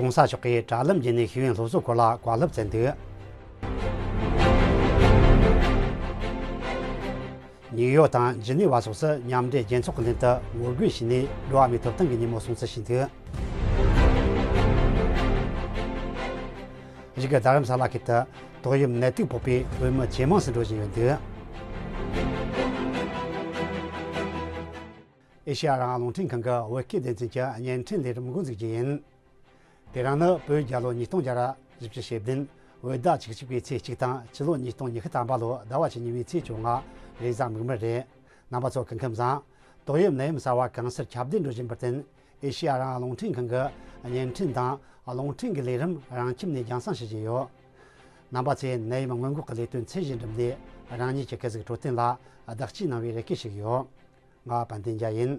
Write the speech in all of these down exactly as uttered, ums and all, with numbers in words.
༸གོང་ས་མཆོག་གིས་དྲ་ལམ་བརྒྱུད་ནས་ཤེས་ཡོན་སློབ་གསོའི་སྐོར་ལ་བཀའ་སློབ་སྩལ་འདུག་ཉིའུ་ཡོག་དང་ཇི་ནི་ཝ་སོགས་སུ་མཉམ་འབྲེལ་རྒྱལ་ཚོགས་ཀྱི་མདུན་དུ་ངོ་རྒོལ་བྱས་ནས་འགྲོ་བ་མིའི་ཐོབ་ཐང་གི་ཉིན་མོ་སྲུང་བརྩི་ཞུས་འདུག་གཞུག་གི་རྡ་རམ་ས་ལ་ཁུལ་དུ་ཏོག་དབྱིབས་ནད་དུག་ཕོག་པའི་བོད་མི་ཇེ་མང་དུ་འགྲོ་བཞིན་ཡོད་འདུག་ཨེ་ཤེ་ཡ་རང་དབང་རླུང་འཕྲིན་ཁང་གི་བོད་སྐད་སྡེ་ཚན་གྱི་བརྙན་འཕྲིན་ལས་རིམ་འགོ་འཛུགས་རྒྱུ་ཡིན། དེ་རིང་ནི་བོད་རྒྱལ་ལོ་ཉིས་སྟོང་བརྒྱ་ར་བཞི་བཅུ་ཞེ་བདུན། བོད་ཟླ་བཅུ་གཅིག་པའི་ཚེས་གཅིག་དང་། སྤྱི་ལོ་ཉིས་སྟོང་ཉི་ཤུ་ཐམ་པ་ལོའི་ཟླ་བ་བཅུ་གཉིས་པའི་ཚེས་བཅོ་ལྔ། རེས་གཟའ་མིག་དམར་རེད། རྣམ་པ་ཚོ་སྐུ་ཁམས་བཟང་། ཏོག་དབྱིབས་ནད་ཡམས་གསར་བ་གང་སར་ཁྱབ་གདལ་འགྲོ་བཞིན་པར་བརྟེན། ཨེ་ཤེ་ཡ་རང་དབང་རླུང་འཕྲིན་ཁང་གི་བརྙན་འཕྲིན་དང་རླུང་འཕྲིན་གྱི་ལས་རིམ་རང་ཁྱིམ་ནས་རྒྱང་སྲིང་བྱེད་བཞིན་ཡོད། རྣམ་པ་ཚོས་ནད་ཡམས་སྔོན་འགོག་གི་ལས་དོན་ཚད་གཞི་འགྲིམ་ནས། རང་ཉིད་ཀྱི་སྐུ་གཟུགས་འཕྲོད་བསྟེན་ལ་བདག་གཅེས་གནང་བའི་རེ་སྐུལ་ཞུ་གི་ཡོད། ང་དཔལ་ལྡན་རྒྱལ་ཡིན།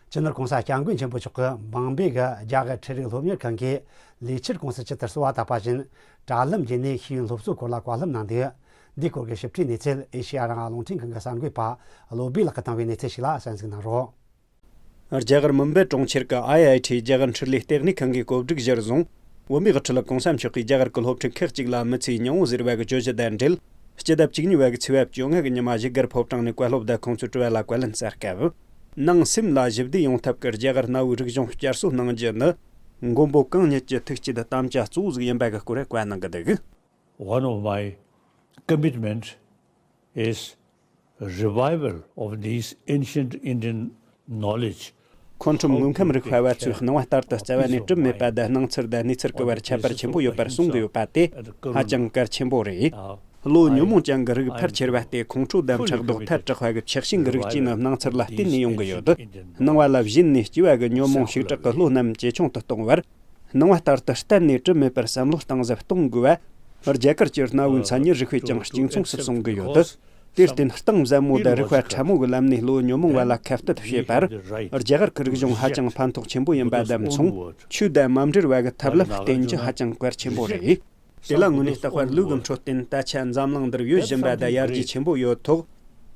སྤྱི་ནོར་༸གོང་ས་༸སྐྱབས་མགོན་ཆེན་པོ་མཆོག་གིས་འབང་སྦས་ཀྱི་རྒྱ་གར་འཕྲུལ་རིག་སློབ་གཉེར་ཁང་གིས་ལས་འཆར་ཁོངས་སུ་ཇི་ལྟར་གསོལ་བ་བཏབ་པ་བཞིན། དྲ་ལམ་བརྒྱུད་ནས་ཤེས་ཡོན་སློབ་གསོའི་སྐོར་ལ་བཀའ་སློབ་གནང་འདུག་འདིའི་སྐོར་གྱི་ཞིབ་ཕྲའི་གནས་ཚུལ་ཨེ་ཤེ་ཡ་རང་དབང་རླུང་འཕྲིན་ཁང་གི་གསར་འགོད་པ་བློ་བྷེ་ལགས་ཀྱིས་བཏང་བའི་གནས་ཚུལ་ཞིག་ལ་གསན་གཟིགས་གནང་རོགས། རྒྱ་གར་མུམ་བེ་གྲོང་ཁྱེར་གྱི་ཨའི་ཨའི་ཊི་རྒྱ་གར་འཕྲུལ་ལས་ལྟེ་གནས་ཁང་གིས་གོ་སྒྲིག་གཞིར་བཟུང་། བོད་མིའི་དབུ་ཁྲིད་༸གོང་ས་མཆོག་གིས་རྒྱ་གར་གྱི་སློབ་ཕྲུག་ཁག་ཅིག་ལ་མི་ཚེའི་སྙིང་བོ་ཟེར་བ་གི་བརྗོད་གཞི་དང་འབྲེལ། སྤྱི་ཟླ་བཅུ་གཉིས་པ་གི་ཚེས་པ་བཅོ་ལྔ་གི་ཉི་མ་བཞུགས་སྒར་ཕོ་བྲང་ནས་བཀའ་སློབ་དང་ཁོང་ཚོའི་དྲི་བ་ལ་བཀའ་ལན་སྩལ་སྐབས། ནང་སེམས་ལ་ཞི་བདེ་ཡོང་ཐབས་ཀྱི་རྒྱ་གར་གནའ་བོའི་རིག་གཞུང་བསྐྱར་གསོ་གནང་རྒྱུ་ནི། མགོན་པོ་གང་ཉིད་ཀྱི་ཐུགས་བསྐྱེད་དམ་བཅའ་གཙོ་བོ་ཟིག་ཡིན་པ་གི་སྐོར་བཀའ་གནང་གི་འདུག One of my commitment is revival of these ancient Indian knowledge. ཁོང་ཁྲོམ་དངོས་ཁམས་རིག་པ་བ་ཚོས་སྣང་བ་ལྟར་དུ་རྩ་བ་ནས་གྲུབ་མེད་པ་དང་སྣང་ཚུལ་དང་གནས་ཚུལ་གྱི་བར་ཁྱད་པར་ཆེན་པོ་ཡོད་པར་གསུང་གི་ཡོད་པ་དེ་ཧ་ཅང་གལ་ཆེན་པོ་རེད། བློ་ཉོན་མོངས་ཅན་གྱི་རིགས་ཕལ་ཆེར་བ་དེ་ཁོང་ཁྲོ་དང་ཕྲག་དོག་ཐལ་དྲགས་པ་གི་ཆགས་ཞེན་གྱི་རིགས་ཀྱིས་ནི་སྣང་ཚུལ་ལ་བརྟེན་ནས་ཡོང་གི་ཡོད། སྣང་བ་ལ་བཞིན་ནས་སྐྱེ་བ་གི་ཉོན་མོངས་ཞིག་དྲག་གི་བློ་རྣམས་ཇེ་ཆུང་དུ་གཏོང་བར། སྣང་བ་ལྟར་དུ་གཏན་ནས་གྲུབ་མེད་པར་བསམ་བློ་གཏིང་ཟབ་གཏོང་དགོས་པ། རྒྱ་གར་གྱི་གནའ་བོའི་མཚན་ཉིད་རིག་པས་ཀྱང་གཅིག་མཚུངས་སུ་གསུང་གི་ཡོད། དེར་བརྟེན་གཏིང་ཟབ་མོ་དང་རིག་པ་ཕྲ་མོ་གི་ལམ་ནས་བློ་ཉོན་མོངས་པ་ལ་ཁ་གཏད་བྱེད་པར། རྒྱ་གར་གྱི་རིག་གཞུང་ཧ་ཅང་ཕན་ཐོགས་ཆེན་པོ་ཡིན་པ་དང་མཚུངས། ཆོས་དང་མ་འབྲེལ་བ་གི་ཐབས་ལམ་བསྟེན་རྒྱུ་ཧ་ཅང་གལ་ཆེན་པོ་རེད། དེ་ལ་དངོས་གནས་རྟག་པར་ལུས་ཀྱི་འཕྲོད་བསྟེན་ད་ཆ་འཛམ་གླིང་འདིར་ཡོད་བཞིན་པ་དང་ཡར་རྒྱས་ཆེན་པོ་ཡོད་ཐོག་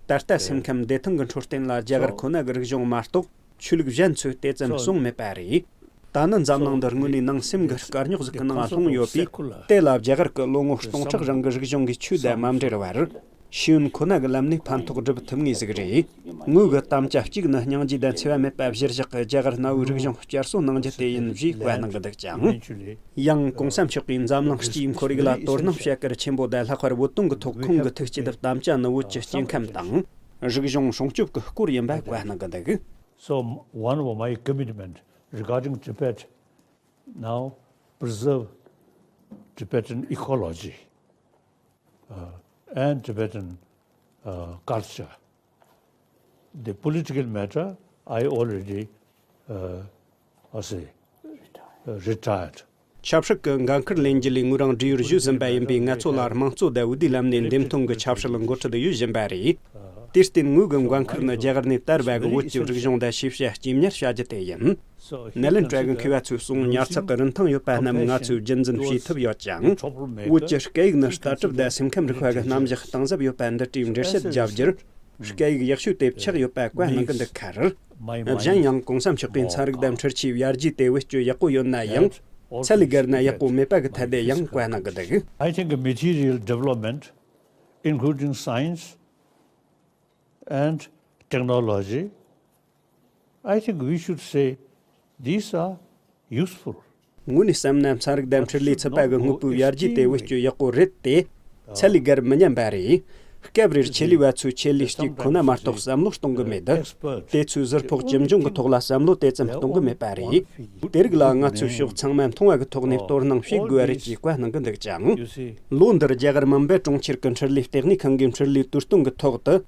ད་ལྟ་སེམས་ཁམས་བདེ་ཐང་གི་འཕྲོད་བསྟེན་ལ་རྒྱ་གར་ཁོ་ན་གི་རིག་གཞུང་མ་གཏོགས། ཆོས་ལུགས་གཞན་ཚོས་དེ་ཙམ་གསུངས་མེད་པ་རེད། ད་ནི་འཛམ་གླིང་འདི་དངོས་ནས་ནང་སེམས་ཀྱི་དཀའ་རྙོག་ཟིག་གི་ནང་ལྷུང་ཡོད་པས། དེ་ལ་རྒྱ་གར་གྱི་ལོ་ངོ་སྟོང་ཕྲག་རིང་གི་རིག་གཞུང་གིས་ཆོས་དང་མ་འབྲེལ་བར། ཤེས་ཡོན་ཁོ་ན་གི་ལམ་ནས་ཕན་ཐོགས་སྒྲུབ་ཐུབ་ངེས་ཟིག་རེད། ངོས་ཀྱི་དམ་བཅའ་གཅིག་ནི་སྙིང་རྗེ་དང་འཚེ་བ་མེད་པ་གཞིར་བཞག་གི་རྒྱ་གར་གནའ་བོའི་རིག་གཞུང་བསྐྱར་གསོ་གནང་རྒྱུ་དེ་ཡིན་ཞེས་བཀའ་གནང་གི་འདུག་ཅིང་། ཡང་༸གོང་ས་མཆོག་གིས་འཛམ་གླིང་སྤྱིའི་ཁོར་ཡུག་ལ་དོ་སྣང་བྱ་གར་ཆེན་པོ་དང་ལྷག་པར་བོད་དོན་གྱི་ཐོག་ཁོང་གི་ཐུགས་བསྐྱེད་དམ་བཅའ་ནི་བོད་ཀྱི་སྐྱེ་ཁམས་དང་། རིག་གཞུང་སྲུང་སྐྱོབ་ཀྱི་སྐོར་ཡིན་པ་བཀའ་གནང་གི་འདུག So one of my commitment regarding Tibet, now preserve Tibetan ecology, uh, and Tibetan, uh, culture. The political matter, I already, uh, I say, uh, retired. ཆབ་སྲིད་ཀྱི་འགན་ཁུར་ལེན་རྒྱུ་ལས་ངོས་རང་བགྲེས་ཡོལ་ཞུས་ཟིན་པ་ཡིན་པས། ང་ཚོ་ལ་དམངས་གཙོ་དང་འོས་བསྡུའི་ལམ་ནས་འདེམས་ཐོན་གྱི་ཆབ་སྲིད་འགོ་ཁྲིད་ཡོད་བཞིན་པ་རེད། དེར་བརྟེན་ངོས་ཀྱི་འགན་ཁུར་ནི་རྒྱ་གར་ནས་དར་བ་གི་བོད་ཀྱི་རིག་གཞུང་དང་ཤེས་བྱ་གཅེས་ཉར་བྱ་རྒྱུ་དེ་ཡིན། ནཱ་ལེནྡྲ་གི་མཁས་པ་ཚོས་གསུངས། ཉར་ཚགས་ཀྱི་རིན་ཐང་ཡོད་པ་རྣམས་ང་ཚོས་རྒྱུན་འཛིན་བྱེད་ཐུབ་ཡོད་ཅིང་། བོད་ཀྱི་སྐད་ཡིག་ནི་ལྟ་གྲུབ་དང་སེམས་ཁམས་རིག་པ་གི་རྣམ་གཞག་གཏིང་ཟབ་ཡོད་པ་འདི་བཀྲའི་འགྲེལ་བཤད་བརྒྱབ་རྒྱུར། སྐད་ཡིག་ཡག་ཤོས་དེ་ཆགས་ཡོད་པ་བཀའ་གནང་གི་འདུག་ཁར། གཞན་ཡང་༸གོང་ས་མཆོག་གིས་ཚན་རིག་དང་འཕྲུལ་ཆས་ཡར་རྒྱས་དེ་བེད་སྤྱོད་ཡག་པོ་ཡོད་ན་ཡང་། ཚད་ལས་བརྒལ་ན་ཡག་པོ་མེད་པ་གི་ཐད་དེ་ཡང་བཀའ་གནང་གི་འདུག I think material development, including science and technology, I think we should say these are useful. དངོས་ནས་བསམ་ན་ཚན་རིག་དང་འཕྲུལ་ལས་ཚུད་པ་གི་དངོས་པོའི་ཡར་རྒྱས་དེ་བེད་སྤྱོད་ཡག་པོ་རེད་དེ། ཚད་ལས་བརྒལ་མི་ཉན་པ་རེད། སྐབས་རེར་ཆེད་ལས་པ་ཚོས་ཆེད་ལས་གཅིག་ཁོ་ན་མ་གཏོགས་བསམ་བློ་གཏོང་གི་མེད། དེ་ཚོས་ཟུར་ཕོགས་ཇི་འབྱུང་གི་ཐོག་ལ་བསམ་བློ་དེ་ཙམ་གཏོང་གི་མེད་པ་རེད། དེ་རིགས་ལ་ང་ཚོས་ཕྱོགས་ཚང་མ་མཐོང་བ་གི་ཐོག་ནས་དོ་སྣང་བྱེད་དགོས་པ་རེད་ཅེས་བཀའ་གནང་གི་འདུག་ཅིང་། ལོ་འདིར་རྒྱ་གར་མུམ་བེ་གྲོང་ཁྱེར་གྱི་འཕྲུལ་ལས་ལྟེ་གནས་ཁང་གིས་འཕྲུལ་ལས་དུས་སྟོན་གྱི་ཐོག་ཏུ།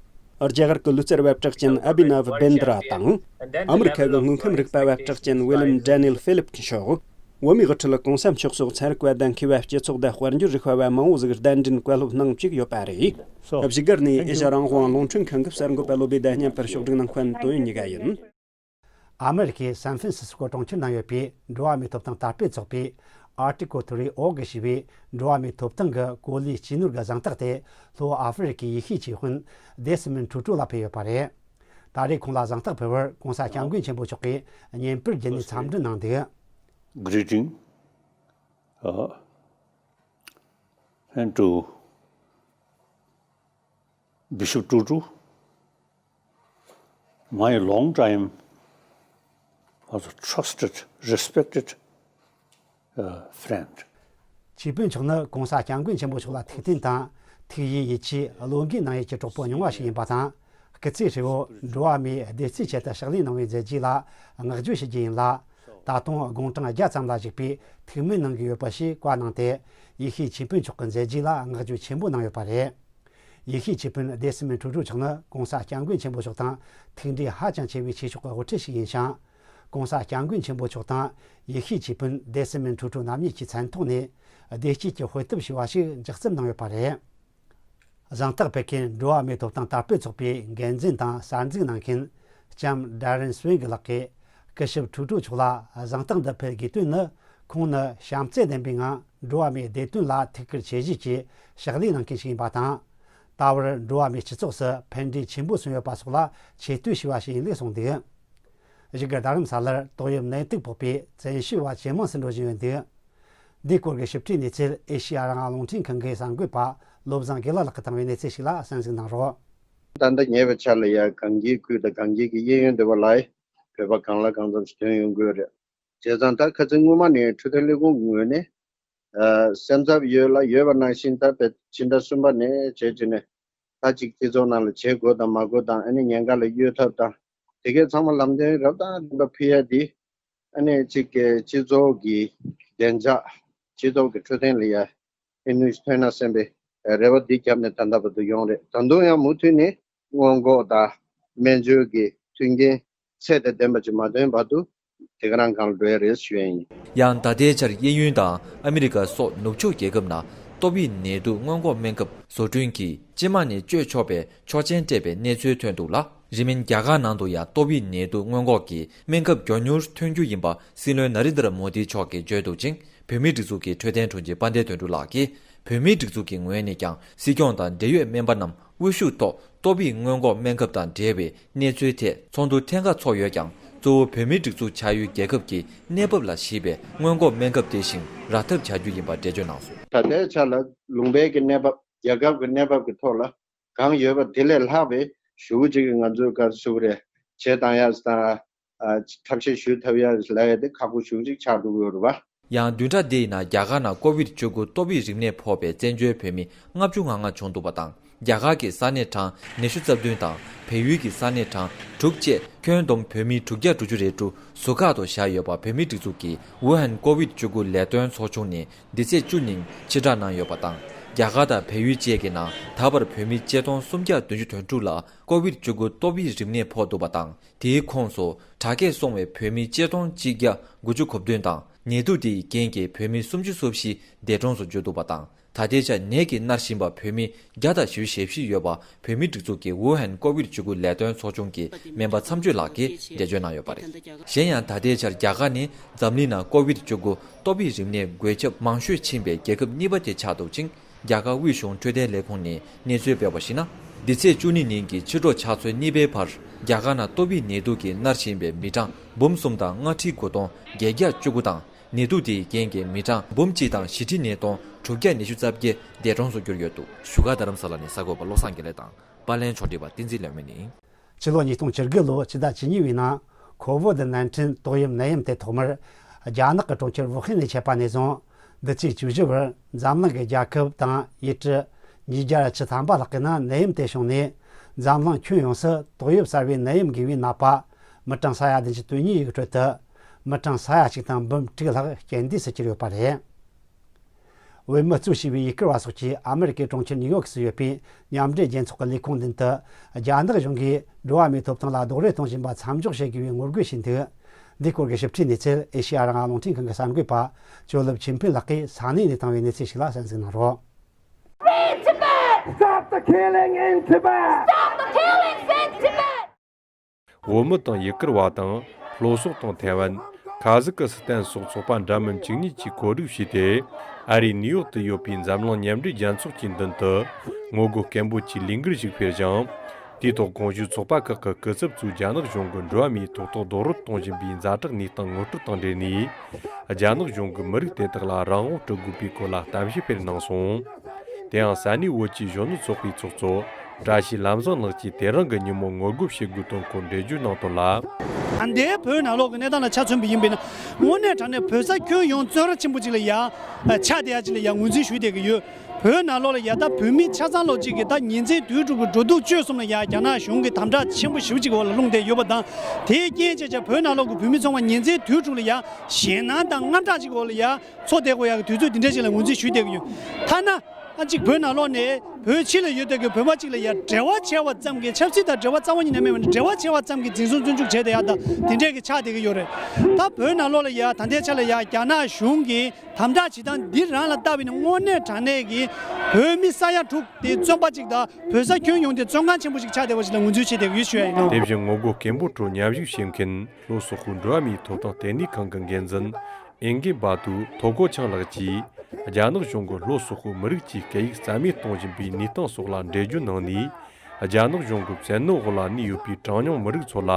རྒྱ་གར་གྱི་ལུས་རྩལ་བ་གྲགས་ཅན་ཨ་བི་ནབ་བེན་དྲ་དང་། ཨ་མི་རི་ཁ་གི་དངོས་ཁམས་རིག་པ་བ་གྲགས་ཅན་ཝི་ལིམ་ཌེ་ནིལ་ཧྥི་ལིབ་མཆོག་བོད་མིའི་དབུ་ཁྲིད་༸གོང་ས་མཆོག་སོགས་ཚན་རིག་པ་དང་མཁས་པ་སྤྱི་ཚོགས་དང་དཔལ་འབྱོར་རིག་པ་བ་མང་བོ་ཟིག་གདན་འདྲེན་བཀའ་སློབ་གནང་བཅུག་ཡོད་པ་རེད། བཞུགས་སྒར་ནས་ཨེ་ཤ་རང་དབང་རླུང་འཕྲིན་ཁང་གི་གསར་འགོད་པ་བློ་བྷེ་དང་མཉམ་པར་ཕྱོགས་སྒྲིག་གནང་མཁན་ཏོ་ཡོན་གཉིས་ཀ་ཡིན། ཨ་མེ་རི་ཁའི་སན་ཧྥན་སི་སི་ཀོ་གྲོང་ཁྱེར་ནང་ཡོད་པའི་འགྲོ་བ་མིའི་ཐོབ་ཐང་དར་སྤེལ་ཚོགས་པའི་Article Three Org གིས་ཞེས་པའི་འགྲོ་བ་མིའི་ཐོབ་ཐང་གི་གོ་ལའི་སྤྱི་ནོར་གྱི་གཟེངས་རྟགས་དེ་ལྷོ་ཨ་ཧྥེ་རི་ཁའི་ཡེ་ཤུའི་ཆོས་དཔོན་ཌེ་སི་མོན་ཊུ་ཊུ་ལ་ཕུལ་ཡོད་པ་རེད། ད་རེས་ཁོང་ལ་གཟེངས་རྟགས་ཕུལ་བར་༧གོང་ས་༧སྐྱབས་མགོན་ཆེན་པོ་མཆོག་གིས་བརྙན་པར་བརྒྱུད་ནས་འཚམས་འདྲི་གནང་འདུག Greeting, uh, and to Bishop Tutu, my long time as a trusted, respected, uh, friend. ཆོས་དཔོན་མཆོག་ནི་༧གོང་ས་༧སྐྱབས་མགོན་ཆེན་པོ་མཆོག་ལ་ཐུགས་བརྟན་དང་། ཐུགས་ཡིད་ཡིད་ཆེས་བློ་འགེལ་གནང་ཡུལ་གྱི་གྲོགས་པོ་རྙིང་བ་ཞིག་ཡིན་པ་དང་། སྐུ་ཚེ་ཧྲིལ་བོ་འགྲོ་བ་མིའི་བདེ་སྐྱིད་ཆེད་དུ་ཕྱག་ལས་གནང་བའི་མཛད་རྗེས་ལ་བསྔགས་བརྗོད་ཞུ་རྒྱུ་ཡིན་ལ། ད་དུང་དགུང་གྲངས་བརྒྱ་ཙམ་ལ་བཞུགས་པའི་ཐུགས་སྨོན་གནང་གི་ཡོད་པ་ཞེས་བཀའ་གནང་སྟེ། ཡེ་ཤུའི་ཆོས་དཔོན་མཆོག་གི་མཛད་རྗེས་ལ་བསྔགས་བརྗོད་ཆེན་པོ་གནང་ཡོད་པ་རེད། ཡེ་ཤུའི་ཆོས་དཔོན་ཌེ་སི་མོན་ཊུ་ཊུ་མཆོག་ནི་༧གོང་ས་༧སྐྱབས་མགོན་ཆེན་པོ་མཆོག་དང་ཐུགས་འབྲེལ་ཧ་ཅང་ཆེ་བའི་ཆོས་ཕྱོགས་ཀྱི་དབུ་ཁྲིད་ཞིག་ཡིན་ཞིང་། ༧གོང་ས་༧སྐྱབས་མགོན་ཆེན་པོ་མཆོག་དང་ཡེ་ཤུའི་ཆོས་དཔོན་ཌེ་སི་མོན་ཊུ་ཊུ་རྣམ་གཉིས་ཀྱི་མཚན་ཐོག་ནས་བདེ་སྐྱིད་ཀྱི་དཔེ་དེབ་ཞེས་པ་ཞིག་ལྗགས་རྩོམ་གནང་ཡོད་པ་རེད། གཟེངས་རྟགས་ཕུལ་མཁན་འགྲོ་བ་མིའི་ཐོབ་ཐང་དར་སྤེལ་ཚོགས་པའི་འགན་འཛིན་དང་གསར་འཛུགས་གནང་མཁན་ལྕམ་ཌེ་རེན་སུའེ་གི་ལགས་ཀྱིས་སྐུ་ཞབས་ཊུ་ཊུ་མཆོག་ལ་གཟེངས་རྟགས་འདི་ཕུལ་དགོས་དོན་ནི། ཁོང་ནི་བྱམས་བརྩེ་ལྡན་པའི་ངང་འགྲོ་བ་མིའི་བདེ་དོན་ལ་ཐུགས་ཁུར་ཆེ་བཞེས་ཀྱིས་ཕྱག་ལས་གནང་མཁན་ཞིག་ཡིན་པ་དང་། ད་བར་འགྲོ་བ་མིའི་སྤྱི་ཚོགས་སུ་ཕན་འབྲས་ཆེན་པོ་སོན་ཡོད་པ་སོགས་ལ་ཆེ་བསྟོད་ཞུས་པ་ཞིག་ཡིན་ལུགས་གསུངས་འདུག་བཞུགས་སྒར་རྡ་རམ་ས་ལར་ཏོག་དབྱིབས་ནད་དུག་ཕོག་པའི་བཙན་བྱོལ་བ་ཇེ་མང་སུ་འགྲོ་བཞིན་ཡོད་འདུག་འདིའི་སྐོར་གྱི་ཞིབ་ཕྲའི་གནས་ཚུལ་ཨེ་ཤེ་ཡ་རང་དབང་རླུང་འཕྲིན་ཁང་གི་གསར་འགོད་པ་བློ་བཟང་དགེ་ལགས་ལགས་ཀྱིས་བཏང་བའི་གནས་ཚུལ་ཞིག་ལ་གསན་གཟིགས་གནང་རོགས། ད་ལྟ་ཉེ་བའི་ཆར་ལ་ཡ་གངས་སྐྱིད་ཁུལ་དང་གངས་སྐྱིད་ཀྱི་གཡས་གཡོན་དེ་བ་ལ་བོད་པ་གང་ལ་གང་འཚམ་ཞིག་ཐོན་ཡོང་གི་ཡོད་རེད། བྱས་ཙང་ད་ཁ་སང་སྔོན་མ་ནས་འཕྲོད་བསྟེན་ལས་ཁུངས་ཀྱི་ངོས་ནས་ཨ་སེམས་འཚབ་ཡོད་ལ་ཡོད་པ་ནང་བཞིན་ད་བོད་ཕྱི་ཟླ་གསུམ་པ་ནས་བྱས་བྱས་ནས་ད་ཅིག་སྤྱི་ཚོགས་ནང་ལ་བྱེད་དགོས་དང་མ་དགོས་དང་ཨ་ནི་ཉེན་ཁ་ལ་གཡོལ་ཐབས་དང་དེ་གས་ཚང་མ་ལམ་སྟོན་རབ་དང་རིམ་པ་ཕུལ་ཡ་དེ་ཨ་ནི་གཅིག་གི་སྤྱི་ཚོགས་ཀྱི་བདེ་འཇགས་སྤྱི་ཚོགས་ཀྱི་འཕྲོད་བསྟེན་ལ་ཡ་ཕན་ནུས་ཐོན་ན་བསམ་པའི་རེ་བ་འདི་བརྒྱབ་ནས་ད་ལྟ་བར་དུ་ཡོང་རེད། ད་དུང་ཡང་མུ་མཐུད་ནས་སྔོན་འགོག་དང་སྨན་བཅོས་ཀྱི་མཐུན་རྐྱེན་ཚད་དང་ལྡན་པ་ཅིག་མ་ཐོན་བར་དུ་དེ་ག་རང་སྒང་ལ་འགྲོ་ཡ་རེད་ཞུ་ཡ་ཡིན། ཡང་ད་ལྟའི་ཆར་གཡས་གཡོན་དང་ཨ་མི་རི་ཀ་སོགས་ནུབ་ཕྱོགས་རྒྱལ་ཁབ་ནང་ཏོག་དབྱིབས་ནད་དུག་སྔོན་འགོག་སྨན་ཁབ་བཟོ་སྐྲུན་གྱིས་སྤྱི་དམངས་ནས་སྤྱོད་ཆོག་པའི་ཆོག་མཆན་སྤྲད་པའི་གནས་ཚུལ་ཐོན་འདུག་ལ། རིང་མིན་རྒྱ་གར་ནང་དུ་ཡང་ཏོག་དབྱིབས་ནད་དུག་སྔོན་འགོག་གི་སྨན་ཁབ་མགྱོགས་མྱུར་ཐོན་རྒྱུ་ཡིན་པ་སྲིད་བློན་ན་རེན་དྲ་མོ་དི་མཆོག་གིས་བརྗོད་འདུག་ཅིང་། བོད་མིའི་སྒྲིག་འཛུགས་ཀྱི་འཕྲོད་བསྟེན་དྲུང་ཆེ་དཔལ་ལྡན་དོན་གྲུབ་ལགས་ཀྱིས། བོད་མིའི་སྒྲིག་འཛུགས་ཀྱི་ངོས་ནས་ཀྱང་སྲིད་སྐྱོང་དང་འབྲེལ་ཡོད་སྨན་པ་རྣམས་དབུ་བཞུགས་ཐོག་ཏོག་དབྱིབས་སྔོན་འགོག་སྨན་ཁབ་དང་འབྲེལ་བའི་གནས་ཚུལ་ཐད་ཚོགས་འདུ་ཐེངས་འགའ་ཚོགས་ཡོད་ཀྱང་། གཙོ་བོ་བོད་མིའི་སྒྲིག་འཛུགས་ཆགས་ཡུལ་རྒྱལ་ཁབ་ཀྱི་གནས་བབ་ལ་གཞིགས་པའི་སྔོན་འགོག་སྨན་ཁབ་དེ་བཞིན་རག་ཐབས་བྱ་རྒྱུ་ཡིན་པ་འགྲེལ་བརྗོད་གནང་སོང་། ད་ལྟའི་ཆ་ལ་ལུང་པའི་གི་གནས་བབ་རྒྱལ་ཁབ་ཀྱི་གནས་བབ་ཀྱི་ཐོག་ལ། གང་ཡོད་པ་དེ་ལས་ལྷག་པའི་ཞུ་གཅིག་གི་ང་ཚོས་ག་རེ་ཞུ་གི་རེད། བྱེད་བཏང་ཡག་དང་། ཨ་ཐབས་ཤེས་ཞུ་ཐུབ་ཡག་ལབ་ཡ་དེ་ཁག་པོ་ཞུ་གཅིག་ཆགས་འགྲོ་གི་ཡོད་རེད་པ། ཡང་བདུན་ཕྲག་འདིའི་ནང་རྒྱ་གར་ནང་ཀོ་བིད་བཅུ་དགུ་ཏོག་དབྱིབས་རིམས་ནད་ཕོག་པའི་བཙན་བྱོལ་བོད་མི་ལྔ་བཅུ་ང་ལྔ་བྱུང་འདུག་པ་དང་། རྒྱ་གར་གྱི་ས་གནས་གྲངས་ཉི་ཤུ་རྩ་བདུན་དང་བལ་ཡུལ་གྱི་ས་གནས་གྲངས་དྲུག་བཅས་ཁྱོན་བསྡོམས་བོད་མི་དྲུག་བརྒྱ་དྲུག་ཅུ་རེ་དྲུག་ཟུར་བཀག་ཏུ་བཞག་ཡོད་པ། བོད་མིའི་སྒྲིག་འཛུགས་ཀྱི་ཝུ་ཧན་ཀོ་བིད་བཅུ་དགུ་ལས་དོན་ཚོགས་ཆུང་ནས། འདི་ཚེས་བཅུ་ཉིན་ཕྱིར་བསྒྲགས་གནང་ཡོད་པ་དང་། རྒྱ་གར་དང་བལ་ཡུལ་བཅས་ཀྱི་ནང་ད་བར་བོད་མི་ཆིག་སྟོང་སུམ་བརྒྱ་བདུན་ཅུ་དོན་དྲུག་ལ་ཀོ་བིད་བཅུ་དགུ་ཏོག་དབྱིབས་རིམས་ནད་ཕོག་འདུག་པ་དང་། དེའི་ཁོངས་སུ་དྲག་སྐྱེད་སོང་བའི་བོད་མི་ཆིག་སྟོང་གཅིག་བརྒྱ་དགུ་བཅུ་གོ་བདུན་དང་། ནད་དུག་དེའི་རྐྱེན་གྱིས་བོད་མི་སུམ་ཅུ་སོ་བཞི་འདས་གྲོངས་སུ་གྱུར་འདུག་པ་དང་། ད་ལྟའི་ཆར་ནད་ཀྱིས་མནར་བཞིན་པ་བོད་མི་བརྒྱ་དང་བཞི་བཅུ་ཞེ་བཞི་ཡོད་པ། བོད་མིའི་སྒྲིག་འཛུགས་ཀྱི་ཝུ་ཧན་ཀོ་བིད་བཅུ་དགུ་ལས་དོན་ཚོགས་ཆུང་གི་སྨན་པ་མཚམས་གཅོད་ལགས་ཀྱིས་འགྲེལ་བརྗོད་གནང་ཡོད་པ་རེད། གཞན་ཡང་ད་ལྟའི་ཆར་རྒྱ་གར་ནི་འཛམ་གླིང་ནང་ཀོ་བིད་བཅུ་དགུ་ཏོག་དབྱིབས་རིམས་ནད་འགོས་ཁྱབ་མང་ཤོས་ཕྱིན་པའི་རྒྱལ་ཁབ་གཉིས་པ་དེ་ཆགས་འདུག་ཅིང་། རྒྱ་གར་དབུས་གཞུང་འཕྲོད་བསྟེན་ལས་ཁུངས་ནས་གནས་ཚུལ་སྤེལ་བར་གཞིགས་ན། འདི་ཚེས་བཅུ་གཉིས་ཉིན་གྱི་ཕྱི་དྲོ་ཕྱག་ཚོད་གཉིས་པའི་བར་རྒྱ་གར་ནང་ཏོག་དབྱིབས་ནད་དུག་གིས་མནར་བཞིན་པའི་མི་གྲངས་འབུམ་གསུམ་དང་ལྔ་ཁྲི་དགུ་སྟོང་བརྒྱད་བརྒྱ་བཅུ་དགུ་དང་། ནད་དུག་དེའི་རྐྱེན་གྱིས་མི་གྲངས་འབུམ་གཅིག་དང་བཞི་ཁྲི་ཉིས་སྟོང་དྲུག་བརྒྱ་ཉི་ཤུ་རྩ་བརྒྱད་འདས་གྲོངས་སུ་གྱུར་ཡོད་འདུག་བཞུགས་སྒར་རྡ་རམ་ས་ལ་ནས་གསར་འགོད་པ་བློ་བཟང་དགེ་ལེགས་དང་། པར་ལེན་ཕྱོགས་སྒྲིག་པ་བསྟན་འཛིན་ལེགས་སྨོན་ཡིན། ཕྱི་ལོ་ཉིས་སྟོང་བཅུ་དགུ་ལོའི་ཕྱི་ཟླ་བཅུ་གཉིས་པའི་ནང་ཁོ་ཝི་ཌི་ནའིན་ཊིན་ཏོག་དབྱིབས་ནད་ཡམས་དེ་ཐོག་མར་རྒྱ་ནག་གི་གྲོང་ཁྱེར་ཝུ་ཧན་ནས་མཆེད་པ་ནས་བཟུང་འདི་ཚེས་བཅུ་བཞི་བར་འཛམ་གླིང་གི་རྒྱལ་ཁབ་དང་ཡུལ་གྲུ་ཉིས་བརྒྱ་བཅུ་ཐམ་པ་ལྷག་གི་ནང་ནད་ཡམས་དེ་བྱུང་ནས། འཛམ་གླིང་ཁྱོན་ཡོངས་སུ་ཏོག་དབྱིབས་གསར་བའི་ནད་ཡམས་འགོས་པའི་ནད་པ་མི་གྲངས་ས་ཡ་བདུན་ཅུ་དོན་གཉིས་ཡི་ཁྲོད་དུ་མི་གྲངས་ས་ཡ་གཅིག་དང་འབུམ་དྲུག་ལྷག་རྐྱེན་འདས་སུ་གྱུར་ཡོད་པ་རེད། བོད་མི་གཙོས་བྱས་པའི་ཡུལ་སྐོར་བ་སོགས་ཀྱིས་ཨ་མེ་རི་ཀའི་གྲོང་ཁྱེར་ནིའུ་ཡོག་སུ་ཡོད་པའི་མཉམ་འབྲེལ་རྒྱལ་ཚོགས་ཀྱི་ལས་ཁུངས་མདུན་དུ་རྒྱ་ནག་གཞུང་གིས་འགྲོ་བ་མིའི་ཐོབ་ཐང་ལ་རྡོག་རོལ་གཏོང་བཞིན་པ་མཚམས་འཇོག་བྱེད་དགོས་པའི་ངོ་རྒོལ་བྱས་འདུག་འདིའི་སྐོར་གྱི་ཞིབ་ཕྲའི་གནས་ཚུལ་ཨེ་ཤེ་ཡ་རང་དབང་རླུང་འཕྲིན་ཁང་གི་གསར་འགོད་པ་ཇོ་ལེབ་ཆོས་འཕེལ་ལགས་ཀྱིས་ས་གནས་ནས་བཏང་བའི་གནས་ཚུལ་ཞིག་ལ་གསན་གཟིགས་གནང་རོགས། Free Tibet! Stop the killings in Tibet! Stop the killings in Tibet! བོད་མི་དང་ཡུལ་སྐོར་བ་དང་ ལྷོ་སོག་དང་ཐའེ་ཝན། ཁ་ཟི་ཀི་སི་ཐན་སོགས་ཚོགས་པ་འདྲ་མིན་བཅུ་གཉིས་ཀྱིས་གོ་སྒྲིག་བྱས་ཏེ། ཨ་རིའི་ནིའུ་ཡོག་ཏུ་ཡོད་པའི་འཛམ་གླིང་མཉམ་འབྲེལ་རྒྱལ་ཚོགས་ཀྱི་མདུན་དུ་ངོ་རྒོལ་སྐད་འབོད་ཀྱི་ལས་འགུལ་ཞིག་སྤེལ་ཞིང་། དེའི་ཐོག་གོང་ཞུས་ཚོགས་པ་ཁག་གི་སྐུ་ཚབ་ཚོས་རྒྱ་ནག་གཞུང་གིས་འགྲོ་བ་མིའི་ཐོབ་ཐང་རྡོག་རོལ་གཏོང་བཞིན་པའི་ཛ་དྲག་གནས་སྟངས་ངོ་སྤྲོད་དང་འབྲེལ་ནས། རྒྱ་ནག་གཞུང་གིས་མི་རིགས་དེ་དག་ལ་རང་དབང་སྤྲོད་དགོས་པའི་སྐོར་ལ་གཏམ་བཤད་སྤེལ་གནང་སོང་། དེ་ཡང་ས་གནས་བོད་ཀྱི་གཞོན་ནུ་ཚོགས་པའི་ཚོགས་གཙོ་བཀྲ་ཤིས་ལམ་བཟང་ལགས་ཀྱིས་དེ་རིང་གི་ཉིན་མོ་ངོ་རྒོལ་བྱེད་དགོས་དོན་སྐོར་འགྲེལ་བརྗོད་གནང་དོན་ལ། ད་ལྟའི་བོད་ནང་ལོགས་ཀྱི་གནས་སྟངས་ལ་ཆ་མཚོན་པ་ཡིན་པས་ན། དངོས་གནས་དྲང་གནས་བོད་ས་ཁྱོན་ཡོངས་བཙོན་ར་ཆེན་པོ་ཅིག་ལ་ཡ་ཆགས་བསྡད་ཡ་ཅིག་ལ་ཡ་ངོས་འཛིན་ཞུ་བསྡད་ཀྱི་ཡོད། བོད་ནང་ལོགས་ལ་ཡ་ད་བོད་མི་ཆ་ཚང་ལོ་གཅིག་གིས་ད་ཉིན་མཚན་དུས་དྲུག་གི་འགྲོ་འདུག་སྤྱོད་གསུམ་ལ་ཡ་རྒྱ་ནག་གཞུང་གིས་དམ་དྲག་ཆེན་པོ་ཞེ་པོ་ཅིག་གི་འོག་ལ་ལྷུང་བསྡད་ཡོད་པ་དང་། དེའི་རྐྱེན་བྱས་བྱས་བོད་ནང་ལོགས་ཀྱི་བོད་མི་ཚང་མ་ཉིན་མཚན་དུས་དྲུག་ལ་ཡ་ཞེད་སྣང་དང་དངངས་སྐྲག་ཅིག་གི་འོག་ལ་ཡ་འཚོ་བསྡད་དགོས་ཡ་གི་དུས་ཚོད་འདི་འདྲ་ཞིག་ལ་ངོས་འཛིན་ཞུས་བསྡད་ཀྱི་ཡོད། ཐ་ན་ཨ་གཅིག་བོད་ནང་ལོགས་ནས་བོད་ཕྱི་ལ་ཡོད་བསྡད་ཀྱི་བོད་པ་གཅིག་ལ་ཡ་འབྲེལ་བ་བྱས་པ་ཙམ་གྱིས། ཆབ་སྲིད་དང་འབྲེལ་བ་རྩ་བ་ཉིད་ནས་མེད་པ་ནས་འབྲེལ་བ་བྱས་པ་ཙམ་གྱིས་འཛིན་བཟུང་བཙོན་འཇུག་བྱས་བསྡད་ཡ་དང་དེ་འདྲས་ཀྱི་ཆགས་བསྡད་ཀྱི་ཡོད་རེད། ད་བོད་ནང་ལོགས་ལ་ཡ་ད་ལྟའི་ཆ་ལ་ཡ་རྒྱ་ནག་གཞུང་གིས་དམ་དྲག་བྱེད་སྟངས་འདི་རང་ལ་བལྟས་པ་ཡིན་ན། དངོས་གནས་དྲང་གནས་ཀྱི་བོད་མི་ས་ཡ་དྲུག་དེ་བཙོན་པ་གཅིག་དང་བོད་ས་ཁྱོན་ཡོངས་དེ་བཙོན་ཁང་ཆེན་པོ་ཞིག་ཆགས་བསྡད་པ་ཞིག་ལ་ངོས་འཛིན་བྱས་བསྡད་ཀྱི་ཡོད་ཞུ་ཡ་ཡིན་ནོ། དེ་བཞིན་ངོ་རྒོལ་སྐད་འབོད་ཁྲོད་མཉམ་ཞུགས་བྱེད་མཁན་ལྷོ་སོག་པོའི་འགྲོ་བ་མིའི་ཐོབ་ཐང་ལྟེ་གནས་ཁང་གི་འགན་འཛིན་ཨེན་གེ་བ་ཏུ་ཐོ་ཀོ་ཆང་ལགས་ཀྱིས། རྒྱ་ནག་གཞུང་གིས་ལྷོ་སོག་པོའི་མི་རིགས་ཀྱི་སྐད་ཡིག་རྩ་མེད་གཏོང་བཞིན་པའི་གནས་སྟངས་སོགས་ལ་འགྲེལ་བརྗོད་གནང་ནས། རྒྱ་ནག་གཞུང་གིས་བཙན་གནོན་འོག་ལ་གནས་ཡོད་པའི་གྲངས་ཉུང་མི་རིགས་ཚོ་ལ་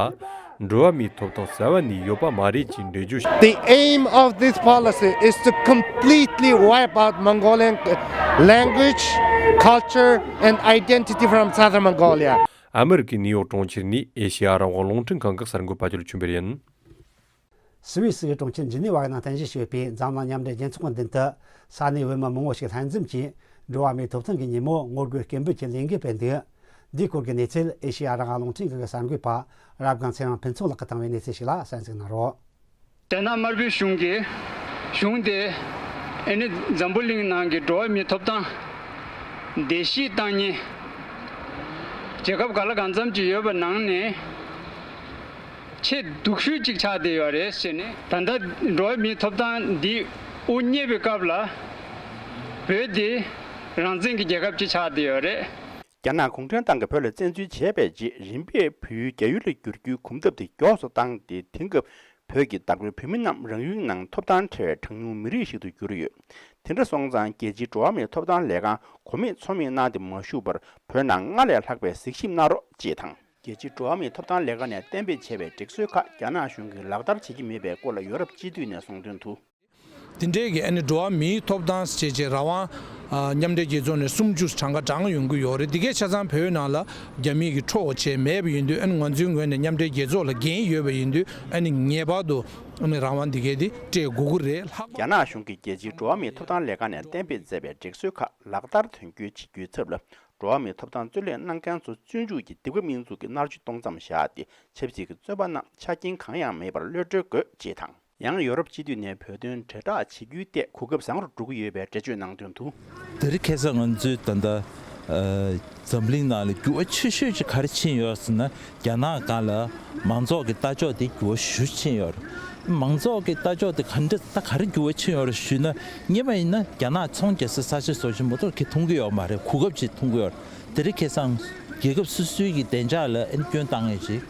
འགྲོ་བ་མིའི་ཐོབ་ཐང་རྩ་བ་ནས་ཡོད་པ་མ་རེད་ཅེས་འགྲེལ་བརྗོད་བྱས། The aim of this policy is to completely wipe out Mongolian language, culture, and identity from Southern Mongolia. ཨ་མི་རི་ཀའི་ནིའུ་ཡོག་གྲོང་ཁྱེར་ནས་ཨེ་ཤེ་ཡ་རང་དབང་རླུང་འཕྲིན་ཁང་གི་གསར་འགོད་པ་ཅོལ་ཆོས་འཕེལ་ཡིན། སུད་སི་གི་གྲོང་ཁྱེར་ཇི་ནི་ཝ་ནང་རྟེན་གཞི་བྱས་པའི་འཛམ་གླིང་མཉམ་འབྲེལ་རྒྱལ་ཚོགས་ཀྱི་མདུན་དུ། ས་གནས་བོད་མི་མང་པོ་ཞིག་ལྷན་འཛོམས་ཀྱིས་འགྲོ་བ་མིའི་ཐོབ་ཐང་གི་ཉིན་མོ་ངོ་རྒོལ་སྐད་འབོད་ཀྱི་ལས་འགུལ་སྤེལ་འདུག། འདིའི་སྐོར་གྱི་གནས་ཚུལ་ཨེ་ཤེ་ཡ་རང་དབང་རླུང་འཕྲིན་ཁང་གི་གསར་འགོད་པ་རབ་སྒང་ཚེ་རིང་ཕུན་ཚོགས་ལགས་ཀྱིས་བཏང་བའི་གནས་ཚུལ་ཞིག་ལ་གསན་གཟིགས་གནང་རོགས། རྒྱ་ནག་དམར་པོའི་གཞུང་གིས་གཞུང་དེ་ཨེ་ནི་འཛམ་བུ་གླིང་ནང་གི་འགྲོ་བ་མིའི་ཐོབ་ཐང་བརྡལ་བཤིག་བཏང་མཁན་རྒྱལ་ཁབ་ག་ལ་གང་འཚམ་ཅིག་ཡོད་པ་ནང་ནས། ཆེས་སྡུག་ཤོས་གཅིག་ཆགས་བསྡད་ཡོད་རེད་ཟེར་ནས། ད་ལྟ་འགྲོ་བ་མིའི་ཐོབ་ཐང་འདི་དབུ་བརྙེས་པའི་སྐབས་ལ་བོད་འདི་རང་བཙན་གྱི་རྒྱལ་ཁབ་ཅིག་ཆགས་བསྡད་ཡོད་རེད། རྒྱ་ནག་གུང་ཁྲན་ཏང་གིས་བོད་ལ་བཙན་འཛུལ་བྱས་པའི་རྗེས། རིམ་པས་བལ་ཡུལ་རྒྱ་ཡུལ་ལ་བསྒྱུར་རྒྱུའི་གོམ་སྟབས་དེ་མགྱོགས་སུ་བཏང་སྟེ། དེང་སྐབས་བོད་ཀྱི་བདག་པོའི་བོད་མི་རྣམས་རང་ཡུལ་ནང་ཐོབ་ཐང་བྲལ་བའི་གྲངས་ཉུང་མི་རིགས་ཤིག་ཏུ་གྱུར་ཡོད། དེ་འདྲ་སོང་ཙང་། རྒྱལ་སྤྱིའི་འགྲོ་བ་མིའི་ཐོབ་ཐང་ལས་ཁང་གོ་མེད་ཚོར་མེད་གནང་སྟེ་མ་བཞུགས་པར། བོད་ནང་སྔར་ལས་ལྷག་པའི་གཟིགས་ཞིབ་གནང་རོགས་ཅེས་དང་། རྒྱལ་སྤྱིའི་འགྲོ་བ་མིའི་ཐོབ་ཐང་ལས་ཁང་ནས་གཏན་འབེབས་བྱས་པའི་སྒྲིག་སྲོལ་ཁག་རྒྱ་ནག་གཞུང་གིས་ལག་བསྟར་བྱེད་ཀྱི་མེད་པའི་སྐོར་ལ་ཡོ་རོབ་སྤྱི་འཐུས་ནས་གསུངས་དོན་དུ། དེ་འདྲའི་གི་ཨ་ནི་འགྲོ་བ་མིའི་ཐོབ་ཐང་ཟེར་བྱས་རང་དབང་། ཨ། མཉམ་འབྲེལ་རྒྱལ་ཚོགས་ནས་སུམ་ཅུ་གྲངས་ཀ་བགྲངས་ཡོང་གི་ཡོད་རེད། འདི་གའི་ཆ་ཚང་བོད་ནང་ལ་རྒྱ་མིས་ཀྱི་འཕྲོག་བྱས་མེད་པ་ཡིན་དུས། ཨ་ནི་ང་ཚོའི་ངོས་ནས་མཉམ་འབྲེལ་རྒྱལ་ཚོགས་ལ་འགན་ཡོད་པ་ཡིན་དུས། ཨ་ནི་ངེས་པར་དུ་ཨ་ནི་རང་དབང་འདི་གའི་དེ་སྤྲད་དགོས་ཀྱི་རེད། ལྷག་པར། རྒྱ་ནག་གཞུང་གིས་རྒྱལ་སྤྱིའི་འགྲོ་བ་མིའི་ཐོབ་ཐང་ལས་ཁང་ནས་གཏན་འབེབས་མཛད་པའི་སྒྲིག་སྲོལ་ཁག་ལག་བསྟར་དོན་འཁྱོལ་བྱེད་རྒྱུའི་ཚབ་ལ། འགྲོ་བ་མིའི་ཐོབ་ཐང་རྩོད་ལེན་གནང་མཁན་ཚོ་བཙོན་འཇུག་གིས་འདེམས་ཀ་དམིགས་འཛུགས་ཀྱི་མནར་གཅོད་གཏོང་མཚམས་བཞག་སྟེ། ཆབ་སྲིད་ཀྱི་བཙོན་པ་རྣམས་ཆ་རྐྱེན་གང་ཡང་མེད་པར་གློད་གྲོལ་དགོས་ཅེས་དང་། ཡང་ཡོ་རོབ་སྤྱི་འཐུས་ནས་བོད་དོན་དྲིལ་བསྒྲགས་བྱེད་རྒྱུའི་ཐད་གོ་སྐབས་བཟང་རུ་འགྲོ་གི་ཡོད་པའི་འགྲེལ་བརྗོད་གནང་དོན་དུ། དེ་རིང་ཁ་སང་ང་ཚོའི་ད་ལྟ་ཨ་འཛམ་གླིང་ནང་ལ་འགྱུར་བ་ཆེ་ཤོས་ཅིག་ག་རེ་ཕྱིན་ཡོད་ཟེར་ན། རྒྱ་ནག་སྒང་ལ་མང་ཚོགས་ཀྱི་ལྟ་ཕྱོགས་དེ་འགྱུར་བ་ཞེ་པོ་ཕྱིན་ཡོད་རེད། མང་ཚོགས་ཀྱི་ལྟ་ཕྱོགས་དེ་ག་འདྲ་ད་ག་རེ་འགྱུར་བ་ཕྱིན་ཡོད་རེད་ཞུས་ན། སྔོན་མ་ཡིན་ན་རྒྱ་ནག་ཚོང་རྒྱག་སའི་ས་ཆ་བཟོ་ཆེན་མོ་ཚོར་ཁེ་མཐོང་གི་ཡོད་མ་རེད། གོ་སྐབས་ཅིག་མཐོང་གི་ཡོད་རེད། དེ་རིང་ཁ་སང་རྒྱལ་ཁབ་སོ་སོའི་གི་བདེ་འཇགས་ལ་ཨ་ནི་སྐྱོན་བཏང་ཡས་ཅིག་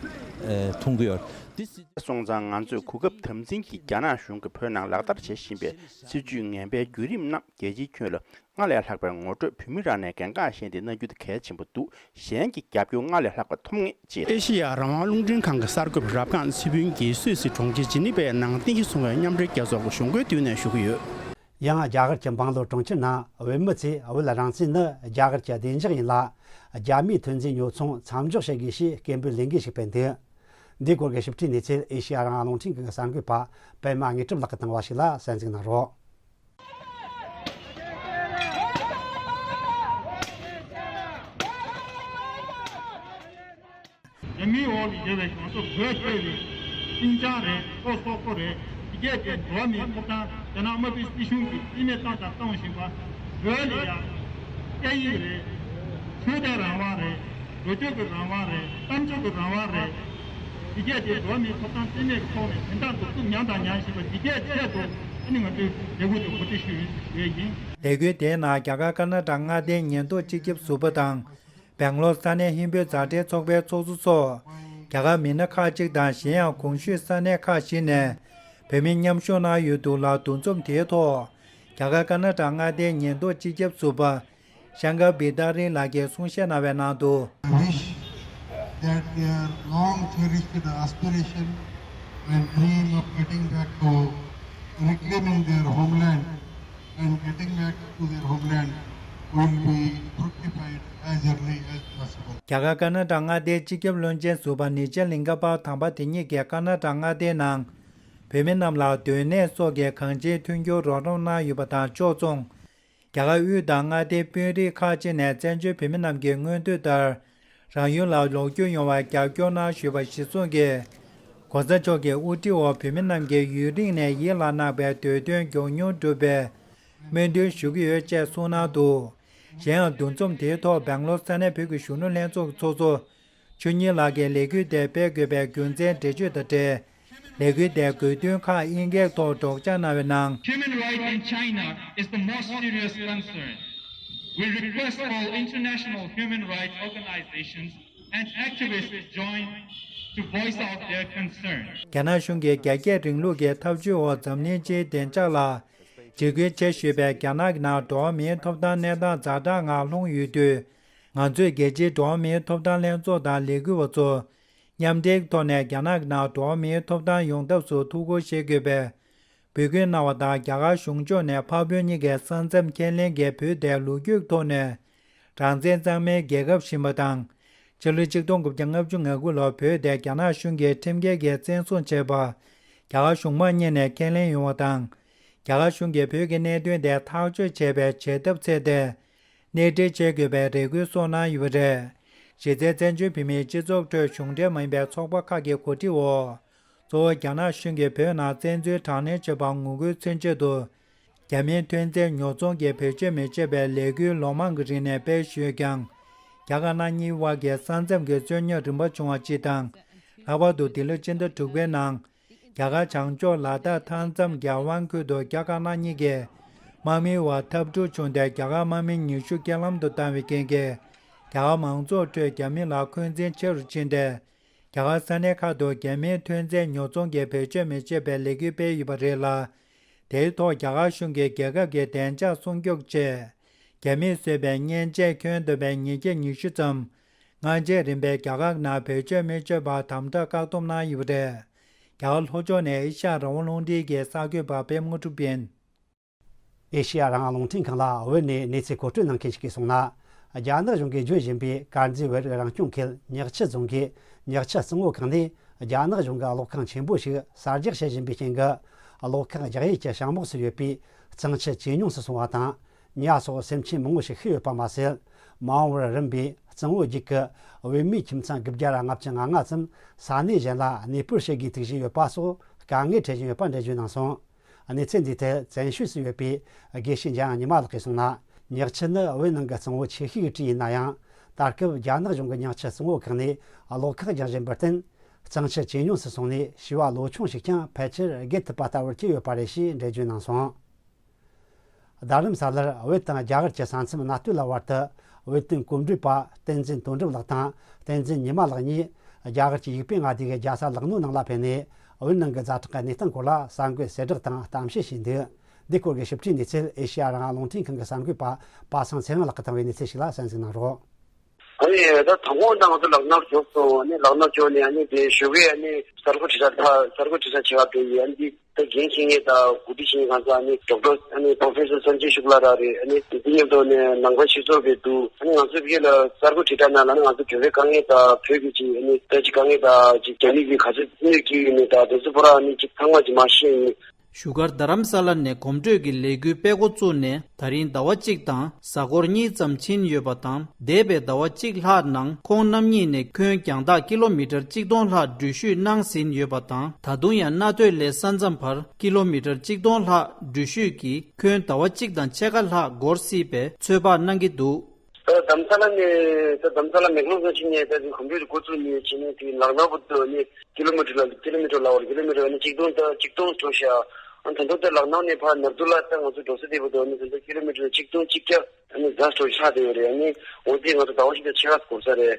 ཨ་མཐོང་གི་ཡོད་རེད། འདི་སྲིད། སོང་ཙང་ང་ཚོས་གོ་སྐབས་དམ་འཛིན་གྱིས་རྒྱ་ནག་གཞུང་གིས་བོད་ནང་ལག་བསྟར་བྱེད་བཞིན་པའི་སྲིད་བྱུས་ངན་པའི་བརྒྱུད་རིམ་རྣམས་རྒྱལ་སྤྱིའི་ཁྱོན་ལ་སྔར་ལས་ལྷག་པའི་ངོ་སྤྲོད་བོད་མི་རང་ནས་འགན་ཁག་བཞེས་ཏེ་གནང་རྒྱུ་དེ་གལ་ཆེན་པོ་འདུག། གཞན་གྱི་རྒྱབ་སྐྱོར་སྔར་ལས་ལྷག་པ་ཐོབ་ངེས་ཅེས། ཨེ་ཤེ་ཡ་རང་དབང་རླུང་འཕྲིན་ཁང་གི་གསར་འགོད་པ་རབ་སྒང་ཚེ་ཕུན་གྱིས་སུད་སི་གྲོང་ཁྱེར་ཇི་ནི་ཝའི་ནང་རྟེན་གཞི་བཟུང་བའི་མཉམ་འབྲེལ་རྒྱལ་ཚོགས་ཀྱི་གཞུང་སྒོའི་མདུན་ནས་ཞུ་གི་ཡོད། ཡང་རྒྱ་གར་གྱི་བང་ལོར་གྲོང་ཁྱེར་ནང་བོད་མི་ཚོས་བོད་རང་བཙན་ནི་རྒྱ་གར་གྱི་བདེ་འཇགས་ཡིན་ལ། རྒྱ་མིའི་ཐོན་རྫས་ཉོ་ཚོང་མཚམས་འཇོག་བྱེད་དགོས་ཞེས་སྐད་འབོད་ལས་འགུལ་ཞིག་སྤེལ་འདུག། འདིའི་སྐོར་གྱི་ཞིབ་ཕྲའི་གནས་ཚུལ་ཨེ་ཤེ་ཡ་རང་དབང་རླུང་འཕྲིན་ཁང་གི་གསར་འགོད་པ་པད་མ་དངོས་གྲུབ་ལགས་ཀྱིས་བཏང་བ་ཞིག་ལ་གསན་གཟིགས་གནང་རོགས། རྒྱ་མིའི་འོག་ལ་ཡོད་པའི་གང་ཟག་བོད་ཟེར་བའི་ཤིན་ཅང་རེད། ལྷོ་སོག་པོ་རེད། དེ་གས་དེ་འགྲོ་བ་མིའི་ཐོབ་ཐང་རྒྱ་ནག་དམར་པོའི་སྲིད་གཞུང་གིས་རྩིས་མེད་བཏང་དང་གཏོང་བཞིན་པ། བོད་ལ་ཡང་སྐད་ཡིག་རེད། ཆོས་དད་རང་དབང་རེད། འགྲོ་སྐྱོད་ཀྱི་རང་དབང་རེད། གཏམ་བརྗོད་ཀྱི་རང་དབང་རེད། དེ་གས་དེ་འགྲོ་བ་མིའི་ཐོབ་ཐང་རྩིས་མེད་ཀྱི་ཐོག་ནས་དོན་དག་འདུག་རྩུབ་མྱངས་དང་མྱངས་བཞིན་པ་འདི་གས་ཆེད་དུ་ཨ་ནི་ང་ཚོས་ལས་འགུལ་དེ་གོ་སྒྲིག་ཞུས་ཡོད་ཡིན། ལས་འགུལ་དེའི་ནང་རྒྱ་གར་ཀར་ན་ཊ་ཀ་མངའ་སྡེའི་ཉེན་རྟོག་སྤྱི་ཁྱབ་ཟུར་པ་དང་། སྦེང་ལོར་ས་གནས་ཧིན་བོད་མཛའ་འབྲེལ་ཚོགས་པའི་ཚོགས་གཙོ་སོགས་ རྒྱ་གར་མི་སྣ་ཁག་ཅིག་དང་གཞན་ཡང་གོང་ཞུས་ས་གནས་ཁག་ཅིག་ནས་བོད་མི་མཉམ་ཞུགས་གནང་ཡོད་འདུག་ལ། འདུ་འཛོམས་དེའི་ཐོག་རྒྱ་གར་ཀར་ནཱ་ཊ་མངའ་སྡེའི་ཉེན་རྟོག་སྤྱི་ཁྱབ་ཟུར་པ་ཤང་ཀར་བི་ཏཱ་རི་ལགས་ཀྱིས་གསུང་བཤད་གནང་བའི་ནང་དུ། I wish that their long cherished aspiration and dream of getting back to, reclaiming their homeland and getting back to their homeland will be fructified as early as possible. རྒྱ་གར་ཀར་ནཱ་ཊ་མངའ་སྡེའི་སྤྱི་ཁྱབ་བློན་ཆེན་ཟུར་པ་ནི་ཇེ་ལིང་ག་པ་དམ་པ་དེ་ཉིད་ཀྱིས་ཀར་ནཱ་ཊ་མངའ་སྡེའི་ནང་བོད་མི་རྣམས་ལ་སྡོད་གནས་སོགས་ཀྱི་གང་ཅིའི་མཐུན་འགྱུར་རོགས་རམ་གནང་ཡོད་པ་དང་ཕྱོགས་མཚུངས། རྒྱ་གར་དབུས་དང་མངའ་སྡེའི་དཔོན་རིགས་ཁག་ཅིག་ནས་བཙན་བྱོལ་བོད་མི་རྣམས་ཀྱི་མངོན་འདོད་ལྟར་རང་ཡུལ་ལ་ལོག་རྒྱུ་ཡོང་བར་རྒྱབ་སྐྱོར་གནང་ཞུས་པ་གཞིར་བཟུང་གིས། ༸གོང་ས་མཆོག་གི་དབུ་ཁྲིད་འོག་བོད་མི་རྣམས་ཀྱིས་ཡུན་རིང་ནས་ཡིད་ལ་བརྣག་པའི་འདོད་དོན་མགྱོགས་མྱུར་འགྲུབ་པའི་སྨོན་འདུན་ཞུ་གི་ཡོད་ཅེས་གསུངས་གནང་འདུག་གཞན་ཡང་འདུ་འཛོམས་དེའི་ཐོག་སྦེང་ལོར་ས་གནས་བོད་ཀྱི་གཞོན་ནུ་ལྷན་ཚོགས་ཀྱི་ཚོགས་གཙོ་ཆོས་ཉིད་ལགས་ཀྱིས་ལས་འགུལ་དེ་སྤེལ་དགོས་པའི་རྒྱུ་མཚན་འགྲེལ་བརྗོད་དང་འབྲེལ། ལས་འགུལ་དེའི་དགོས་འདུན་ཁག་དབྱིན་སྐད་ཐོག་སྒྲོག་སྦྱང་གནང་བའི་ནང་། Human rights in China is the most serious concern. We request all international human rights organizations and activists join to voice out their concern. རྒྱ་ནག་གཞུང་གིས་རྒྱ་སྐྱེད་རིང་ལུགས་ཀྱི་ཐབས་ཇུས་འོག་འཛམ་གླིང་སྤྱིའི་བདེ་འཇགས་ལ་འཇིགས་སྐུལ་བྱེད་བཞིན་པའི་རྒྱ་ནག་གི་ནང་འགྲོ་བ་མིའི་ཐོབ་ཐང་གནས་སྟངས་ཛ་དྲག་ངང་ལྷུང་ཡོད་དུས། ང་ཚོས་རྒྱལ་སྤྱིའི་འགྲོ་བ་མིའི་ཐོབ་ཐང་ལྷན་ཚོགས་དང་ལས་འགུལ་བ་ཚོ་མཉམ་འབྲེལ་ཐོག་ནས་རྒྱ་ནག་གི་ནང་འགྲོ་བ་མིའི་ཐོབ་ཐང་ཡོང་ཐབས་སུ་ཐུགས་ཁུར་བཞེས་དགོས་པའི་འབོད་སྐུལ་གནང་བ་དང་། རྒྱ་གར་གཞུང་ཕྱོགས་ནས་འཕགས་བོད་གཉིས་ཀའི་ས་མཚམས་ཁས་ལེན་གྱི་བོད་དེ་ལོ་རྒྱུས་ཐོག་ནས་རང་བཙན་གཙང་མའི་རྒྱལ་ཁབ་ཞིག་ཡིན་པ་དང་། ཕྱི་ལོ་ཆིག་སྟོང་དགུ་བརྒྱ་ལྔ་བཅུ་ང་དགུ་ལོར་བོད་དེ་རྒྱ་ནག་གཞུང་གིས་ཁྲིམས་འགལ་གྱིས་བཙན་བཟུང་བྱས་པ། རྒྱ་གར་གཞུང་མང་གཉིས་ནས་ཁས་ལེན་ཡོང་བ་དང་། རྒྱ་གར་གཞུང་གིས་བོད་ཀྱི་གནད་དོན་དེ་ཐག་གཅོད་བྱེད་པའི་བྱེད་ཐབས་བཙལ་ཏེ། སྣེ་ཁྲིད་བྱེད་དགོས་པའི་རེ་སྐུལ་སོགས་གནང་ཡོད་པ་རེད། གཞི་རྩའི་བཙན་བྱོལ་བོད་མིའི་སྤྱི་ཚོགས་ཁྲོད་གཞུང་འབྲེལ་མ་ཡིན་པའི་ཚོགས་པ་ཁག་གི་གོ་སྒྲིག་འོག་གཙོ་བོ་རྒྱ་ནག་གཞུང་གིས་བོད་ནང་བཙན་འཛུལ་དྲག་གནོན་བྱས་པར་ངོ་རྒོལ་མཚོན་ཆེད་དུ། རྒྱ་མིའི་ཐོན་རྫས་ཉོ་ཚོང་གི་བེད་སྤྱོད་མི་བྱེད་པའི་ལས་འགུལ་ལོ་མང་གི་རིང་ནས་སྤེལ་བཞིན་ཡོད་ཀྱང་། རྒྱ་དཀར་ནག་གཉིས་དབར་གྱི་ས་མཚམས་ཀྱི་རྩོད་རྙོག་རིམ་པ་བྱུང་བ་སྤྱི་དང་། ལྷག་པར་དུ་འདི་ལོ་སྤྱི་ཟླ་དྲུག་པའི་ནང་། རྒྱ་གར་བྱང་ཕྱོགས་ལ་དྭགས་མཐའ་མཚམས་རྒྱལ་དབང་ཁུལ་དུ་རྒྱ་དཀར་ནག་གཉིས་ཀྱི་དམག་མིའི་དབར་འཐབ་འཁྲུག་བྱུང་སྟེ། རྒྱ་གར་དམག་མི་ཉི་ཤུ་རྐྱེན་ལམ་དུ་བཏང་བའི་རྐྱེན་གྱིས། རྒྱ་གར་མང་ཚོགས་ཁྲོད་རྒྱ་མི་ལ་འཁོན་འཛིན་ཆེ་རུ་ཕྱིན་ཏེ། རྒྱ་གར་ས་གནས་ཁག་ཏུ་རྒྱ་མིའི་ཐོན་རྫས་ཉོ་ཚོང་གི་བེད་སྤྱོད་མི་བྱེད་པའི་ལས་འགུལ་སྤེལ་ཡོད་པ་རེད་ལ། དེའི་ཐོག་རྒྱ་གར་གཞུང་གིས་རྒྱལ་ཁབ་ཀྱི་བདེ་འཇགས་སྲུང་སྐྱོབ་ཆེད། རྒྱ་མིས་བཟོས་པའི་མཉེན་ཆས་ཁྱོན་བསྡོམས་པའི་ཉིས་བརྒྱ་ཉི་ཤུ་ཙམ། སྔ་རྗེས་རིམ་པས་རྒྱ་གར་ནང་བེད་སྤྱོད་མི་བྱེད་པར་དམ་དྲག་བཀག་སྡོམ་གནང་ཡོད་པ་རེད། རྒྱ་གར་ལྷོ་ཕྱོགས་ནས་ཨེ་ཤ་ཡ་རང་དབང་རླུང་འཕྲིན་གྱི་གསར་འགོད་པ་པད་མ་དངོས་གྲུབ་ཡིན། ཨེ་ཤེ་ཡ་རང་དབང་རླུང་འཕྲིན་ཁང་ལ་བོད་ནས་གནས་ཚུལ་མཁོ་སྤྲོད་གནང་མཁན་ཞིག་གིས་གསུངས་ན། རྒྱ་ནག་གཞུང་གིས་བརྗོད་བཞིན་པའི་དཀར་མཛེས་བོད་རིགས་རང་སྐྱོང་ཁུལ་ཉག་ཆུ་རྫོང་གི་ཉག་ཆུ་གཙང་བོ་ཁང་ནས་རྒྱ་ནག་གཞུང་གིས་གློག་ཁང་ཆེན་པོ་ཞིག་གསར་རྒྱག་བྱེད་བཞིན་པའི་རྐྱེན་གྱིས། གློག་ཁང་རྒྱག་ཡུལ་གྱི་བྱང་ཕྱོགས་སུ་ཡོད་པའི་གཙང་ཆུ་ཇེ་ཉུང་དུ་སོང་བ་དང་། ཉ་སོགས་སེམས་ཅན་མང་པོ་ཞིག་ཤི་ཡོད་པ་མ་ཟད། མ་འོངས་པར་རིམ་པས་གཙང་བོ་རྒྱུད་ཀྱི་བུད་མེད་ཁྱིམ་ཚང་དགུ་བརྒྱ་ལྔ་བཅུ་ང་ལྔ་ཙམ་ས་གནས་གཞན་ལ་གནས་སྤོར་བྱེད་དགོས་ཐུག་བཞིན་ཡོད་པ་སོགས་དཀའ་ངལ་འཕྲད་བཞིན་ཡོད་པ་འགྲེལ་བརྗོད་གནང་སོང་། གནས་ཚུལ་འདིའི་ཐད་བཙན་བྱོལ་དུ་ཡོད་པའི་དགེ་བཤེས་འཇམ་དབྱངས་ཉི་མ་ལགས་ཀྱིས་གསུངས་ན། ཉག་ཆུ་ནི་བོད་ནང་གི་གཙང་བོ་ཆེ་ཤོས་ཀྱི་གྲས་ཡིན་ན་ཡང་། ད་སྐབས་རྒྱ་ནག་གཞུང་གིས་ཉག་ཆུ་གཙང་བོ་ཁག་ནས་གློག་ཁང་རྒྱག་བཞིན་པར་བརྟེན། གཙང་ཆུ་ཇེ་ཉུང་དུ་སོང་ནས་བྱིས་པ་ལོ་ཆུང་ཞིག་ཀྱང་ཕལ་ཆེར་བརྒལ་ཐུབ་པ་ལྟ་བུར་གྱུར་ཡོད་པ་རེད་ཞེས་འགྲེལ་བརྗོད་གནང་སོང་། རྡ་རམ་ས་ལར་བོད་དང་རྒྱ་གར་གྱི་ས་མཚམས་གནའ་སྟོད་ལ་བར་དུ་བོད་དོན་གོམ་བགྲོད་པ་བསྟན་འཛིན་དོན་གྲུབ་ལགས་དང་བསྟན་འཛིན་ཉི་མ་ལགས་གཉིས་རྒྱ་གར་གྱི་ཡིག་སྤེལ་མངའ་སྡེ་གི་རྒྱལ་ས་ལག་ནོ་ནང་ལ་ཕེབས་ནས། བོད་ནང་གི་ཛ་དྲག་གི་གནས་སྟངས་སྐོར་ལ་གསར་འགོད་གསལ་བསྒྲགས་དང་གཏམ་བཤད་བྱས་འདུག་འདི་སྐོར་གྱི་ཞིབ་ཕྲའི་གནས་ཚུལ་ཨེ་ཤེ་ཡ་རང་དབང་རླུང་འཕྲིན་ཁང་གི་གསར་འགོད་པ་པ་སངས་ཚེ་དབང་ལགས་ཀྱིས་བཏང་བའི་གནས་ཚུལ་ཞིག་ལ་གསན་གཟིགས་གནང་རོགས། ཨ་ནི་ད་དང་པོ་ད་ང་ཚོ་ལག་ནོར་འབྱོར་སོང་། ཨ་ནི་ལག་ནོར་འབྱོར་ནས་ཨ་ནི་དེ་ཞོགས་ཀས་ཨ་ནི་གསར་འགོད་བྲིས་ས་ཕ་གསར་འགོད་བྲིས་ས་བྱེད་པ་དེ་ཡིན། ཨ་ནི་ད་འགན་འཁྱེར་མཁན་དང་གོ་སྒྲིག་བྱེད་མཁན་ང་ཚོ་ཨ་ནི་ཌོག་ཊར་ཨ་ནི་པྲོ་ཕེ་སར་སན་ཇེ་ཤུག་ལ་ར་རེད། ཨ་ནི་དེ་མཉམ་དུ་ནས་ནང་པ་སྤྱི་ཚོགས་ཀྱི་འདུག་ཨ་ནི་ང་ཚོ་ཕ་གི་ལ་གསར་འགོད་བྲིས་ས་ནང་ལ་ཨ་ནི་ང་ཚོ་བོད་པའི་དཀའ་ངལ་དང་བོད་ཀྱི་ཅིག་ཨ་ནི་ད་ཅིག་དཀའ་ངལ་དང་ཅིག་རྒྱ་མི་གི་ག་ཚོད་གནོད་སྐྱེལ་ཡོད་མེད་དང་དེ་ཚོ་པོ་ར་ཨ་ནི་ཅིག་ཚང་མ་ཅིག་མར་བཤད་ཡིན། བཞུགས་སྒར་རྡ་རམ་ས་ལ་ནས་གོམ་བགྲོད་ཀྱི་ལས་འགུལ་སྤེལ་འགོ་བཙུགས་ནས་ད་རིང་ཟླ་བ་གཅིག་དང་གཟའ་འཁོར་གཉིས་ཙམ་ཕྱིན་ཡོད་པ་དང་། འདས་པའི་ཟླ་བ་གཅིག་ལྷག་ནང་ཁོང་རྣམ་གཉིས་ནས་ཁྱོན་རྒྱང་ཐག་ཀི་ལོ་མི་ཊར་གཅིག་སྟོང་ལྷག་འགྲུལ་བཞུད་གནང་ཟིན་ཡོད་པ་དང་། ད་དུང་ཡང་གནའ་སྟོད་ལས་ས་མཚམས་བར་ཀི་ལོ་མི་ཊར་གཅིག་སྟོང་ལྷག་འགྲུལ་བཞུད་ཀྱིས་ཁྱོན་ཟླ་བ་གཅིག་དང་ཕྱེད་ཀ་ལྷག་འགོར་སྲིད་པའི་ཚོད་དཔག་གནང་གི་འདུག་ད་རྡ་རམ་ས་ལ་ནས་ད་རྡ་རམ་ས་ལ་མེག་ལོང་ཚོ་ཕྱིན་ནས་ད་གོམ་བགྲོད་འགོ་བཙུགས་ནས་ཕྱིན་ནས་དེ་ལག་ནོར་བར་དུ་ནི་ཀི་ལོ་མི་ཊར་ལ་ཀི་ལོ་མི་ཊར་ལ་བར་ཀི་ལོ་མི་ཊར་ནི་གཅིག་སྟོང་དང་གཅིག་སྟོང་འགྲོ་ཤག་ཨ་ད་དུང་ད་ལག་ནོར་ནས་ཕར་ནར་དུ་ལ་ད་ང་ཚོ་འགྲོ་ས་དེ་བར་དུ་ནི་ད་ཀི་ལོ་མི་ཊར་གཅིག་སྟོང་གཅིག་བརྒྱ་ཨ་ནི་ཛ་འགྲོ་ཆགས་བསྡད་ཡོད་རེད། ཨ་ནི་འོ་དེ་ང་ཚོ་ཟླ་བ་གཅིག་དང་ཕྱེད་ཀ་འགོར་ས་རེད།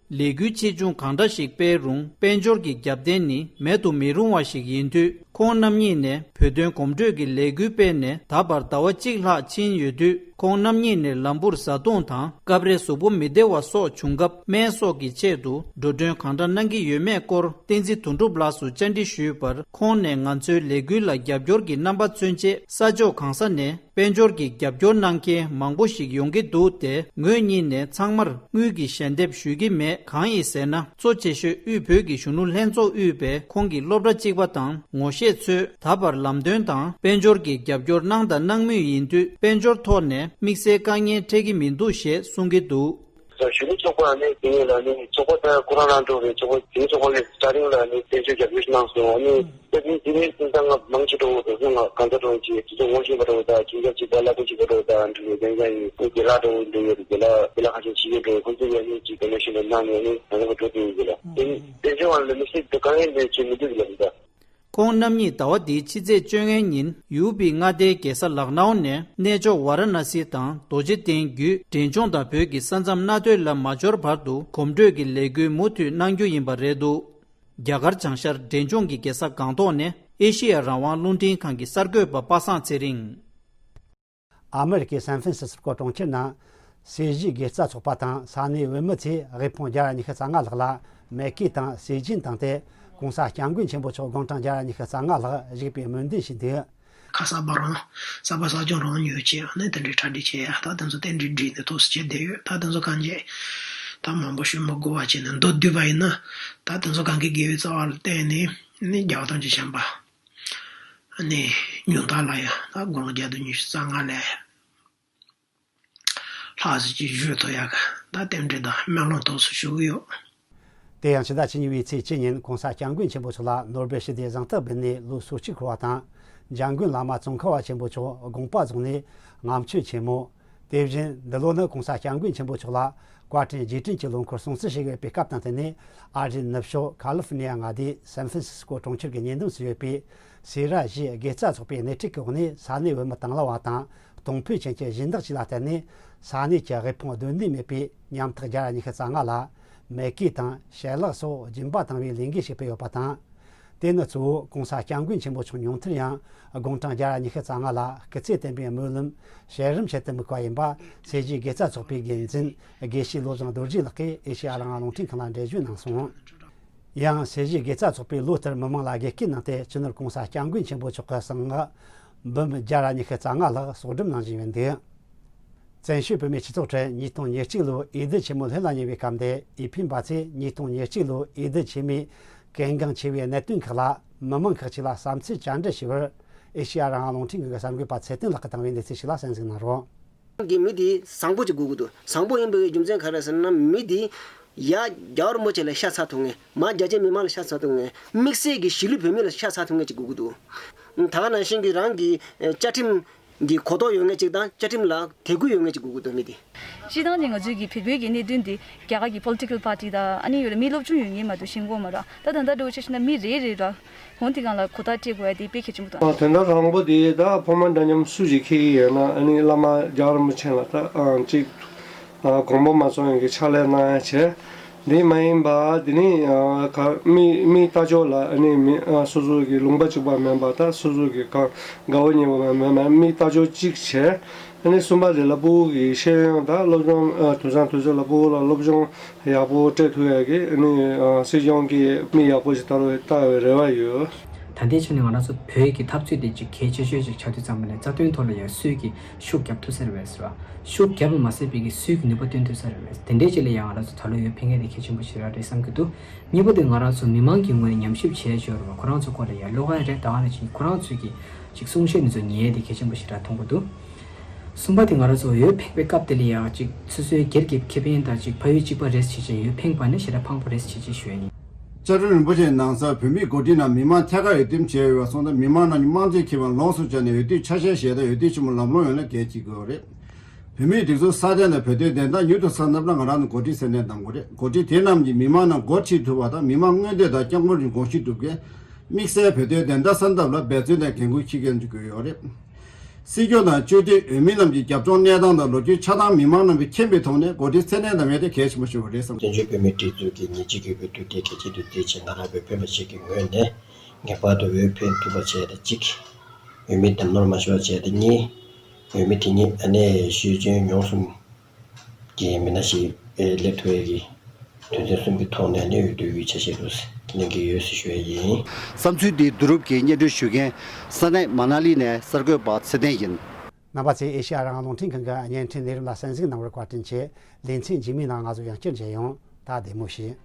ལས་འགུལ་ཆེ་ཆུང་གང་འདྲ་ཞིག་སྤེལ་རུང་དཔལ་འབྱོར་གྱི་རྒྱབ་རྟེན་ནི་མེད་དུ་མི་རུང་བ་ཞིག་ཡིན་དུས། ཁོང་རྣམ་གཉིས་ནས་བོད་དོན་གོམ་བགྲོད་ཀྱི་ལས་འགུལ་སྤེལ་ནས་ད་བར་ཟླ་བ་གཅིག་ལྷག་ཕྱིན་ཡོད་དུས། ཁོང་རྣམ་གཉིས་ནས་ལམ་བུར་བཟའ་བཏུང་དང་སྐབས་རེ་གཟུགས་པོ་མི་བདེ་བ་སོགས་བྱུང་སྐབས་སྨན་གསོ་གི་ཆེད་དུ་འགྲོ་གྲོན་གང་འདྲ་གནང་གི་ཡོད་མེད་སྐོར་བསྟན་འཛིན་དོན་གྲུབ་ལགས་སུ་བཅར་འདྲི་ཞུས་པར། ཁོང་ནས་ང་ཚོའི་ལས་འགུལ་ལ་རྒྱབ་སྐྱོར་གྱི་རྣམ་པ་མཚོན་ཆེད་ས་ཕྱོགས་གང་ས་ནས་དཔལ་འབྱོར་གྱི་རྒྱབ་སྐྱོར་གནང་མཁན་མང་པོ་ཞིག་ཡོང་གི་འདུག་སྟེ། ངོས་གཉིས་ནས་ཚང་མར་དངུལ་གྱི་ཞལ་འདེབས་ཞུ་གི་མེད། གང་ཡིན་ཟེར་ན། གཙོ་ཆེ་ཤོས་དབུས་བོད་ཀྱི་གཞོན་ནུ་ལྷན་ཚོགས་དབུས་པའི་ཁོང་གི་སློབ་གྲྭ་གཅིག་པ་དང་ངོ་ཤེས་ཚོས་ད་བར་ལམ་སྟོན་དང་དཔལ་འབྱོར་གྱི་རྒྱབ་སྐྱོར་གནང་དང་གནང་མུས་ཡིན་དུས། དཔལ་འབྱོར་ཐོག་ནས་དམིགས་བསལ་དཀའ་ངལ་འཕྲད་ཀྱི་མི་འདུག་ཞེས་གསུང་གི་འདུག། གཞོན་ནུ་ཚོགས་པ་ནི་དེ་ཉིད་ལ་ནི་ཚོགས་པ་ད་ཁོ་རང་རང་འགྲོ་རེད། ཚོགས་པ་དེའི་ཚོགས་པ་ནི་སྟ་རིང་ལ་ནི་བཙན་བྱོལ་རྒྱབ་སྐྱོར་གནང་སོང་། ཨ་ནི་ད་ནི་དེ་ནས་སེམས་ཐག་ང་མང་ཆེ་འགྲོ་འོ་དོ་ང་གང་ཚ་འགྲོ་ཅི་དེ་ཚོ་ངོ་ཤེས་པ་འགྲོ་ད་ཁྱིམ་རྒྱབ་ཅིག་པ་བླ་གོ་ཅིག་པ་འགྲོ་ད་འགྲོ་ཡོད། དེ་ཡང་ཡིན་ཁོ་དགེ་ལགས་འགྲོ་འདུག་ཡོད། དགེ་ལགས་དགེ་ལགས་ཁ་ཤས་ཤི་ཡོད་འགྲོ། ཁོ་ཚོ་ཡང་ནི་ཅིག་དེ་ནས་ཤི་ལ་གནང་ནས་ནི་ང་ཚོ་འགྲོ་དུ་ཡོད་གི་ལ་དེ་ནི་བཙན་བྱོལ་བ་ལ་མི་སྲིད་དུ་གང་ཡིན་ནས་ཅི་མི་འདུག་གི་ལ་མི་ད། ཁོང་རྣམ་གཉིས་ཟླ་བ་འདིའི་ཕྱི་ཚེས་བཅོ་ལྔ་ཉིན་ཡུ་པི་མངའ་སྡེའི་རྒྱལ་ས་ལག་ནའུ་ནས་གནས་མཆོག་ཝཱ་ར་ཎ་སི་དང་རྡོ་རྗེ་གདན་བརྒྱུད་འབྲས་ལྗོངས་དང་བོད་ཀྱི་ས་མཚམས་སྣ་ཐོས་ལ་མ་འབྱོར་བར་དུ་གོམ་བགྲོད་ཀྱི་ལས་འགུལ་མུ་མཐུད་གནང་རྒྱུ་ཡིན་པ་རེད་འདུག། རྒྱ་གར་བྱང་ཤར་འབྲས་ལྗོངས་ཀྱི་རྒྱལ་ས་སྒང་ཏོག་ནས་ཨེ་ཤེ་ཡ་རང་དབང་རླུང་འཕྲིན་ཁང་གི་གསར་འགོད་པ་པ་སངས་ཚེ་རིང་། ཨ་མི་རི་ཀའི་སན་ཧྥན་སི་སི་ཀོ་གྲོང་ཁྱེར་ནང་། སོས་ཇའི་དགེ་རྩ་ཚོགས་པ་དང་ས་གནས་བོད་མི་ཚོས་དབུལ་ཕོངས་བརྒྱ་དང་ཉི་ཤུ་རྩ་ལྔ་ལྷག་ལ་མེ་གེ་དང་སོས་ཇ་བཏང་སྟེ། ༸གོང་ས་༸སྐྱབས་མགོན་ཆེན་པོ་མཆོག་དགུང་གྲངས་བརྒྱ་དང་ཉི་ཤུ་རྩ་ལྔ་ལྷག་བཞུགས་པའི་སྨོན་འདུན་ཞུས་འདུག། ཁ་གསར་པ་རང་གསར་པ་གསར་སྐྱོང་རང་ཉོས་བྱས་ནས་དེ་འདྲའི་གྲ་སྒྲིག་བྱས། ད་དེ་ཚོ་རྟེན་འབྲེལ་བསྒྲིགས་ནས་ཐོག་སུ་བྱས་བསྡད་ཡོད། ད་དེ་ཚོ་གང་བྱས་ད་མང་པོ་ཞུ་མི་དགོས་པ་བྱས་ནས་མདོར་བསྡུས་པ་ཡིན་ན། ད་དེ་ཚོ་གང་གི་དགེ་བའི་རྩ་བ་ལ་བརྟེན་ནས་ནི་རྒྱལ་བ་དམ་ཆོས་ཆེན་པོ། ནི་ཉུང་མཐའ་ལ་ཡང་ད་དགུང་ལོ་བརྒྱ་དང་ཉི་ཤུ་རྩ་ལྔ་ལས་ལྷག་ཟིག་ཅིག་བཞུགས་ཐུབ་ཡག་གི་ད་རྟེན་འབྲེལ་དང་སྨོན་ལམ་ཐོག་སུ་ཞུ་གི་ཡོད། དེ་ཡང་ཕྱི་ཟླ་བཅུ་གཉིས་པའི་ཚེས་བཅུ་ཉིན་༸གོང་ས་༸སྐྱབས་མགོན་ཆེན་པོ་མཆོག་ལ་ནོ་སྦེལ་ཞི་བདེའི་གཟེངས་རྟགས་འབུལ་ནས་ལོ་སོ་གཅིག་འཁོར་བ་དང་། འཇམ་མགོན་བླ་མ་ཙོང་ཁ་པ་ཆེན་པོ་མཆོག་དགོངས་པ་རྫོགས་ནས་ལྔ་མཆོད་ཆེན་མོ། དེ་བཞིན་འདི་ལོ་ནི་༸གོང་ས་༸སྐྱབས་མགོན་ཆེན་པོ་མཆོག་ལ་བཀའ་དྲིན་རྗེས་དྲན་གྱི་ལོ་འཁོར་སྲུང་བརྩི་ཞུ་གི་ཡོད་པའི་སྐབས་དང་བསྟུན་ནས། ཨ་རིའི་ནུབ་ཕྱོགས་ཁ་ལི་ཧྥོ་ནི་ཡ་མངའ་སྡེའི་སན་ཧྥན་སི་སི་ཀོ་གྲོང་ཁྱེར་གྱི་ཉེ་འདུན་སུ་ཡོད་པའི་སོས་ར་ཞེས་དགེ་རྩ་ཚོགས་པའི་སྣེ་ཁྲིད་ཀྱི་འོག་ནས་ས་གནས་བོད་མི་དང་བླངས་པ་དང་གཏོང་ཕོད་ཅན་གྱི་སྦྱིན་བདག་ཅིག་ལ་བརྟེན་ནས། ས་གནས་ཀྱི་དབུལ་ཕོངས་སྡོད་གནས་མེད་པའི་ཉམ་ཐག་བརྒྱ་དང་ཉི་ཤུ་རྩ་ལྔ་ལ་མེ་གེ་དང་ཞལ་ལག་སོགས་སྦྱིན་པ་བཏང་བའི་ལས་འགུལ་ཞིག་སྤེལ་ཡོད་པ་དང་། དེ་ནི་གཙོ་བོ་༸གོང་ས་༸སྐྱབས་མགོན་ཆེན་པོ་མཆོག་མྱོང་ཐུན་ཡང་དགུང་གྲངས་བརྒྱ་དང་ཉི་ཤུ་རྩ་ལྔ་ལ་སྐུ་ཚེ་བརྟན་པའི་སྨོན་ལམ་བྱེད་རིམ་ཆེད་དུ་དམིགས་པ་ཡིན་པ། སོས་ཇའི་དགེ་རྩ་ཚོགས་པའི་འགན་འཛིན་དགེ་བཤེས་བློ་བཟང་རྡོ་རྗེ་ལགས་ཀྱིས་ཨེ་ཤེ་ཡ་རང་དབང་རླུང་འཕྲིན་ཁང་ལ་འགྲེལ་བརྗོད་གནང་སོང་། ཡང་སོས་ཇའི་དགེ་རྩ་ཚོགས་པས་ལོ་ལྟར་མི་མང་ལ་དགེ་སྐྱེལ་གནང་སྟེ། སྤྱི་ནོར་༸གོང་ས་༸སྐྱབས་མགོན་ཆེན་པོ་མཆོག་གི་གསང་སྔགས་འབུམ་བརྒྱ་དང་ཉི་ཤུ་རྩ་ལྔ་ལྷག་གསོག་སྒྲུབ་གནང་བཞིན་ཡོད་འདུག། བཙན་བྱོལ་བོད་མིའི་སྤྱི་ཚོགས་ཁྲོད་ཉིས་སྟོང་ཉེར་གཅིག་ལོའི་འོས་བསྡུ་ཆེན་མོ་སླེབས་ལ་ཉེ་བའི་སྐབས་འདིར་འོས་འཕེན་པ་ཚོས་ཉིས་སྟོང་ཉེར་གཅིག་ལོའི་འོས་བསྡུ་ཆེན་མོའི་གལ་འགངས་ཆེ་བའི་གནད་དོན་ཁག་ལ་མི་མང་ཁག་ཅིག་ལ་བསམ་ཚུལ་བཅར་འདྲི་ཞུས་པར། ཨེ་ཤེ་ཡ་རང་དབང་རླུང་འཕྲིན་ཁང་གི་གསར་འགོད་པ་ཚེ་བརྟན་ལགས་ཀྱིས་བཏང་བའི་གནས་ཚུལ་ཞིག་ལ་གསན་གཟིགས་གནང་རོགས། གི་མི་དེ་བཟང་པོ་ཅིག་དགོས་ཀྱི་འདུག། བཟང་པོ་ཡིན་པའི་རྒྱུ་མཚན་ག་རེ་ཟེར་ན། མི་དེ་ཡ་རྒྱལ་བ་རིན་པོ་ཆེ་ལ་ཤ་ཚ་ཐུབ་མཁན། མ་རྒྱ་ཆེ་མི་མང་ལ་ཤ་ཚ་ཐུབ་མཁན། དམིགས་བསལ་གྱི་གཞིས་ལུས་བོད་མི་ལ་ཤ་ཚ་ཐུབ་མཁན་ཅིག་དགོས་ཀྱི་འདུག། ད་ག་ནང་བཞིན་གྱི་རང་གི་བཅའ་ཁྲིམས་ཀྱི་གོ་རྟོགས་ཡོད་མཁན་ཅིག་དང་། བཅའ་ཁྲིམས་ལ་དད་གུས་ཡོད་མཁན་ཅིག་དགོས་ཀྱི་འདུག། མི་དེ། སྤྱིར་བཏང་ནས་ང་ཚོའི་གི་བོད་པའི་གི་གནད་དོན་འདི་རྒྱ་གར་གྱི་political party དང་། ཨ་ནི་ཡོད་ལ་མི་སློབ་སྦྱོང་ཡོད་མཁན་མ་གཏོགས་ཤེས་ཀྱི་ཡོད་མ་རེད། ད་ད་ལྟ་འདྲ་བོ་ཆ་བཞག་ན་མི་རེ་རེ་ལ་འོ་དེ་སྒང་ལ་གོ་བརྡ་སྤྲད་དགོས་ཡ་དེ་དཔེ་གལ་ཆེན་པོ་འདུག། ཨ། དོན་དག་དང་པོ་དེ་ད་ཕོ་མོ་འདྲ་མཉམ་སུ་ཞིག་འཁྱེར་གྱི་ཡོད་ན། ཨ་ནི་བླ་མ་རྒྱལ་བ་རིན་པོ་ཆེ་ལ་ད་ཨ་གཅིག་ཨ་དགོངས་པ་མ་ཚོམ་ཡག་གི་ཕྱག་ལས་གནང་ཡ་བྱས། འདི་མ་ཡིན་པ་འདི་ནི་ཨ་ག་མི་མི་ལྟ་ཕྱོགས་ལ། ཨ་ནི་མི་ཨ་སོ་སོ་གི་ལུང་པ་གཅིག་པ་མིན་པ། ད་སོ་སོ་གི་གང་དགའ་བོ་ཉེ་བོ་མ་མིན་པ་མི་ལྟ་ཕྱོགས་གཅིག་བྱས། ཨ་ནི་གསུམ་པ་དེ་ལ་ཕྲུ་གུ་གི་ཤེས་ཡོན་དང་སློབ་སྦྱོང་། ཨ་དུས་སང་དུས་ཚོད་ལ་ཕྲུ་གུ་ལ་སློབ་སྦྱོང་ཡག་པོ་སྤྲད་ཐུབ་ཡག་གི་ཨ་ནི་ཨ་སྲིད་སྐྱོང་གིས་མི་ཡག་པོ་ཞིག་ལྟ་རོགས་ལྟ་བའི་རེ་བ་ཡོད། ད་ལྟའི་ཆ་ནས་ང་རང་ཚོ་བོད་ཀྱི་འཐབ་རྩོད་དེ་ཅིག་གལ་ཆེ་ཤོས་ཤིག་ཆགས་དུས་ཙམ་པ་ནས་རྩ་དོན་ཐོག་ལ་ཡང་སུས་ཀྱིས་ཤུགས་རྒྱབ་ཐུབ་ས་རེད་པས་ཟེར་བ། ཤུགས་རྒྱབ་པ་མ་ཟད་པའི་གི་སུས་ཀྱིས་ནུས་པ་བཏོན་ཐུབ་ས་རེད་པས། དེ་འདྲའི་ཅིག་ལ་ཡང་ང་རང་ཚོ་ད་ལོ་འོས་འཕེན་མཁན་དེ་གལ་ཆེན་པོ་ཞིག་རང་རེད་བསམ་གྱི་འདུག། གཉིས་པ་དེ་ང་རང་ཚོ་མི་མང་གི་ངོས་ནས་ཉམས་ཞིབ་བྱས་ཞོར་བ་ཁོ་རང་ཚོ་སྐོར་ལ་ཡང་ཀློག་ཡ་རེད། ད་ག་ནང་བཞིན་ཁོ་རང་ཚོས་ཀྱི་ཅིག་གསུང་བཤད་འདི་ཚོ་ཉན་ཡ་དེ་གལ་ཆེན་པོ་ཞིག་རང་མཐོང་གི་འདུག། གསུམ་པ་དེ་ང་རང་ཚོ་འོས་འཕེན་པའི་སྐབས་དེ་ལ་ཡང་ཅིག་སོ་སོའི་སྒེར་གྱི་ཁེ་ཕན་དང་ཅིག་ཕ་ཡུལ་གཅིག་པ་རེད་བྱས་བྱས་འོས་འཕེན་པ་ནི་ཞེ་དྲག་ཕངས་པོ་རེད་བྱས་བྱས་ཞུ་ཡ་ཡིན། བཅའ་ཁྲིམས་རིན་པོ་ཆེའི་ནང་གསལ་བོད་མིའི་འགོ་ཁྲིད་རྣམས་མི་མང་ཐད་ཀར་འོས་འདེམས་བྱས་ཡོད་པ་སོང་ཙང་། མི་མང་རྣམས་ཀྱིས་དམངས་གཙོའི་ཁེ་ཕན་ལོངས་སུ་སྤྱད་ནས་འོས་བསྡུ་ཆ་ཤས་བཞེས་དང་འོས་བསྡུ་ཆེན་མོ་ལམ་ལྷོང་ཡོང་ནས་གལ་ཆེ་དགོས་པ་རེད། བོད་མིའི་སྒྲིག་འཛུགས་སྲ་བརྟན་དང་བོད་དོན་བདེན་མཐའ་མྱུར་དུ་སྲ་བརྟན་ན་ང་རང་ཚོ་འགོ་ཁྲིད་སེམས་ཁྲལ་གཏང་དགོས་རེད། འགོ་ཁྲིད་དེ་རྣམས་ཀྱིས་མི་མང་རྣམས་སྒོ་ཁྲིད་ཐུབ་པ་དང་། མི་མང་མངོན་འདོད་དང་སྐྱབས་མགོན་རིན་པོ་ཆེ་དགོངས་གཞི་སྒྲུབ་མཁན། དམིགས་བསལ་བོད་དོན་བདེན་མཐའ་གསལ་ཐབས་ལ་འབད་བརྩོན་དང་འགན་འཁུར་འཁྱེར་མཁན་ཅིག་དགོས་ཡོད་རེད། སྲིད་སྐྱོང་དང་སྤྱི་འཐུས་འོས་མི་རྣམས་ཀྱི་རྒྱབ་ལྗོངས་གནས་སྟངས་དང་ལོ་རྒྱུས་ཆགས་སྟངས་མི་མང་རྣམས་ཀྱིས་མཁྱེན་པའི་ཐོག་ནས་འགོ་ཁྲིད་ཚད་ལྡན་འདེམས་ཡས་དེ་གལ་ཆེན་པོ་ཞིག་རེད་བསམ། བཙན་བྱོལ་བོད་མིའི་སྒྲིག་འཛུགས་ཀྱི་ཉིན་གཅིག་གི་འོས་བསྡུ་དེ་གལ་ཆེ་དུ་བརྩིས་ཆེད་ང་རང་བོད་ཕན་པ་ཞིག་གི་ངོས་ནས་ངེས་པར་དུ་འོས་འཕེན་ཐུབ་པ་བྱས་ཏེ་གཅིག་འོས་མི་བདམས་ནོར་མ་ཤོར་བ་བྱས་ཏེ་གཉིས། འོས་མི་དེ་ཉིད་ཨ་ནེ་ཤེས་ཡོན་ཉུང་གསུམ་གྱི་མི་སྣ་ཞིག་སླེབས་ཐུབ་ཡས་ཀྱི་དོན་ཚན་གསུམ་གྱི་ཐོག་ནས་ནི་འོས་བསྡུ་ཡི་ཆ་ཤས་དུ་གནང་གི་ཡོད་ཟེར་ཞུ་ཡས་ཡིན། བསམ་ཚུལ་འདི་བསྡུ་རུབ་ཀྱིས་སྙན་སྒྲོན་ཞུ་མཁན་ས་གནས་མ་ན་ལི་ནས་གསར་འགོད་པ་ཚེ་བརྟན་ཡིན། རྣམ་པ་ཚོས་ཨེ་ཤེ་ཡ་རང་དབང་རླུང་འཕྲིན་ཁང་གི་བརྙན་འཕྲིན་ལས་རིམ་ལ་གསན་གཟིགས་གནང་བར་བཀའ་དྲིན་ཆེ། ལེ་ཚན་རྗེས་མའི་ནང་ང་ཚོ་ཡང་བསྐྱར་མཇལ་ཡོང་། ད་བདེ་མོ་བྱོས།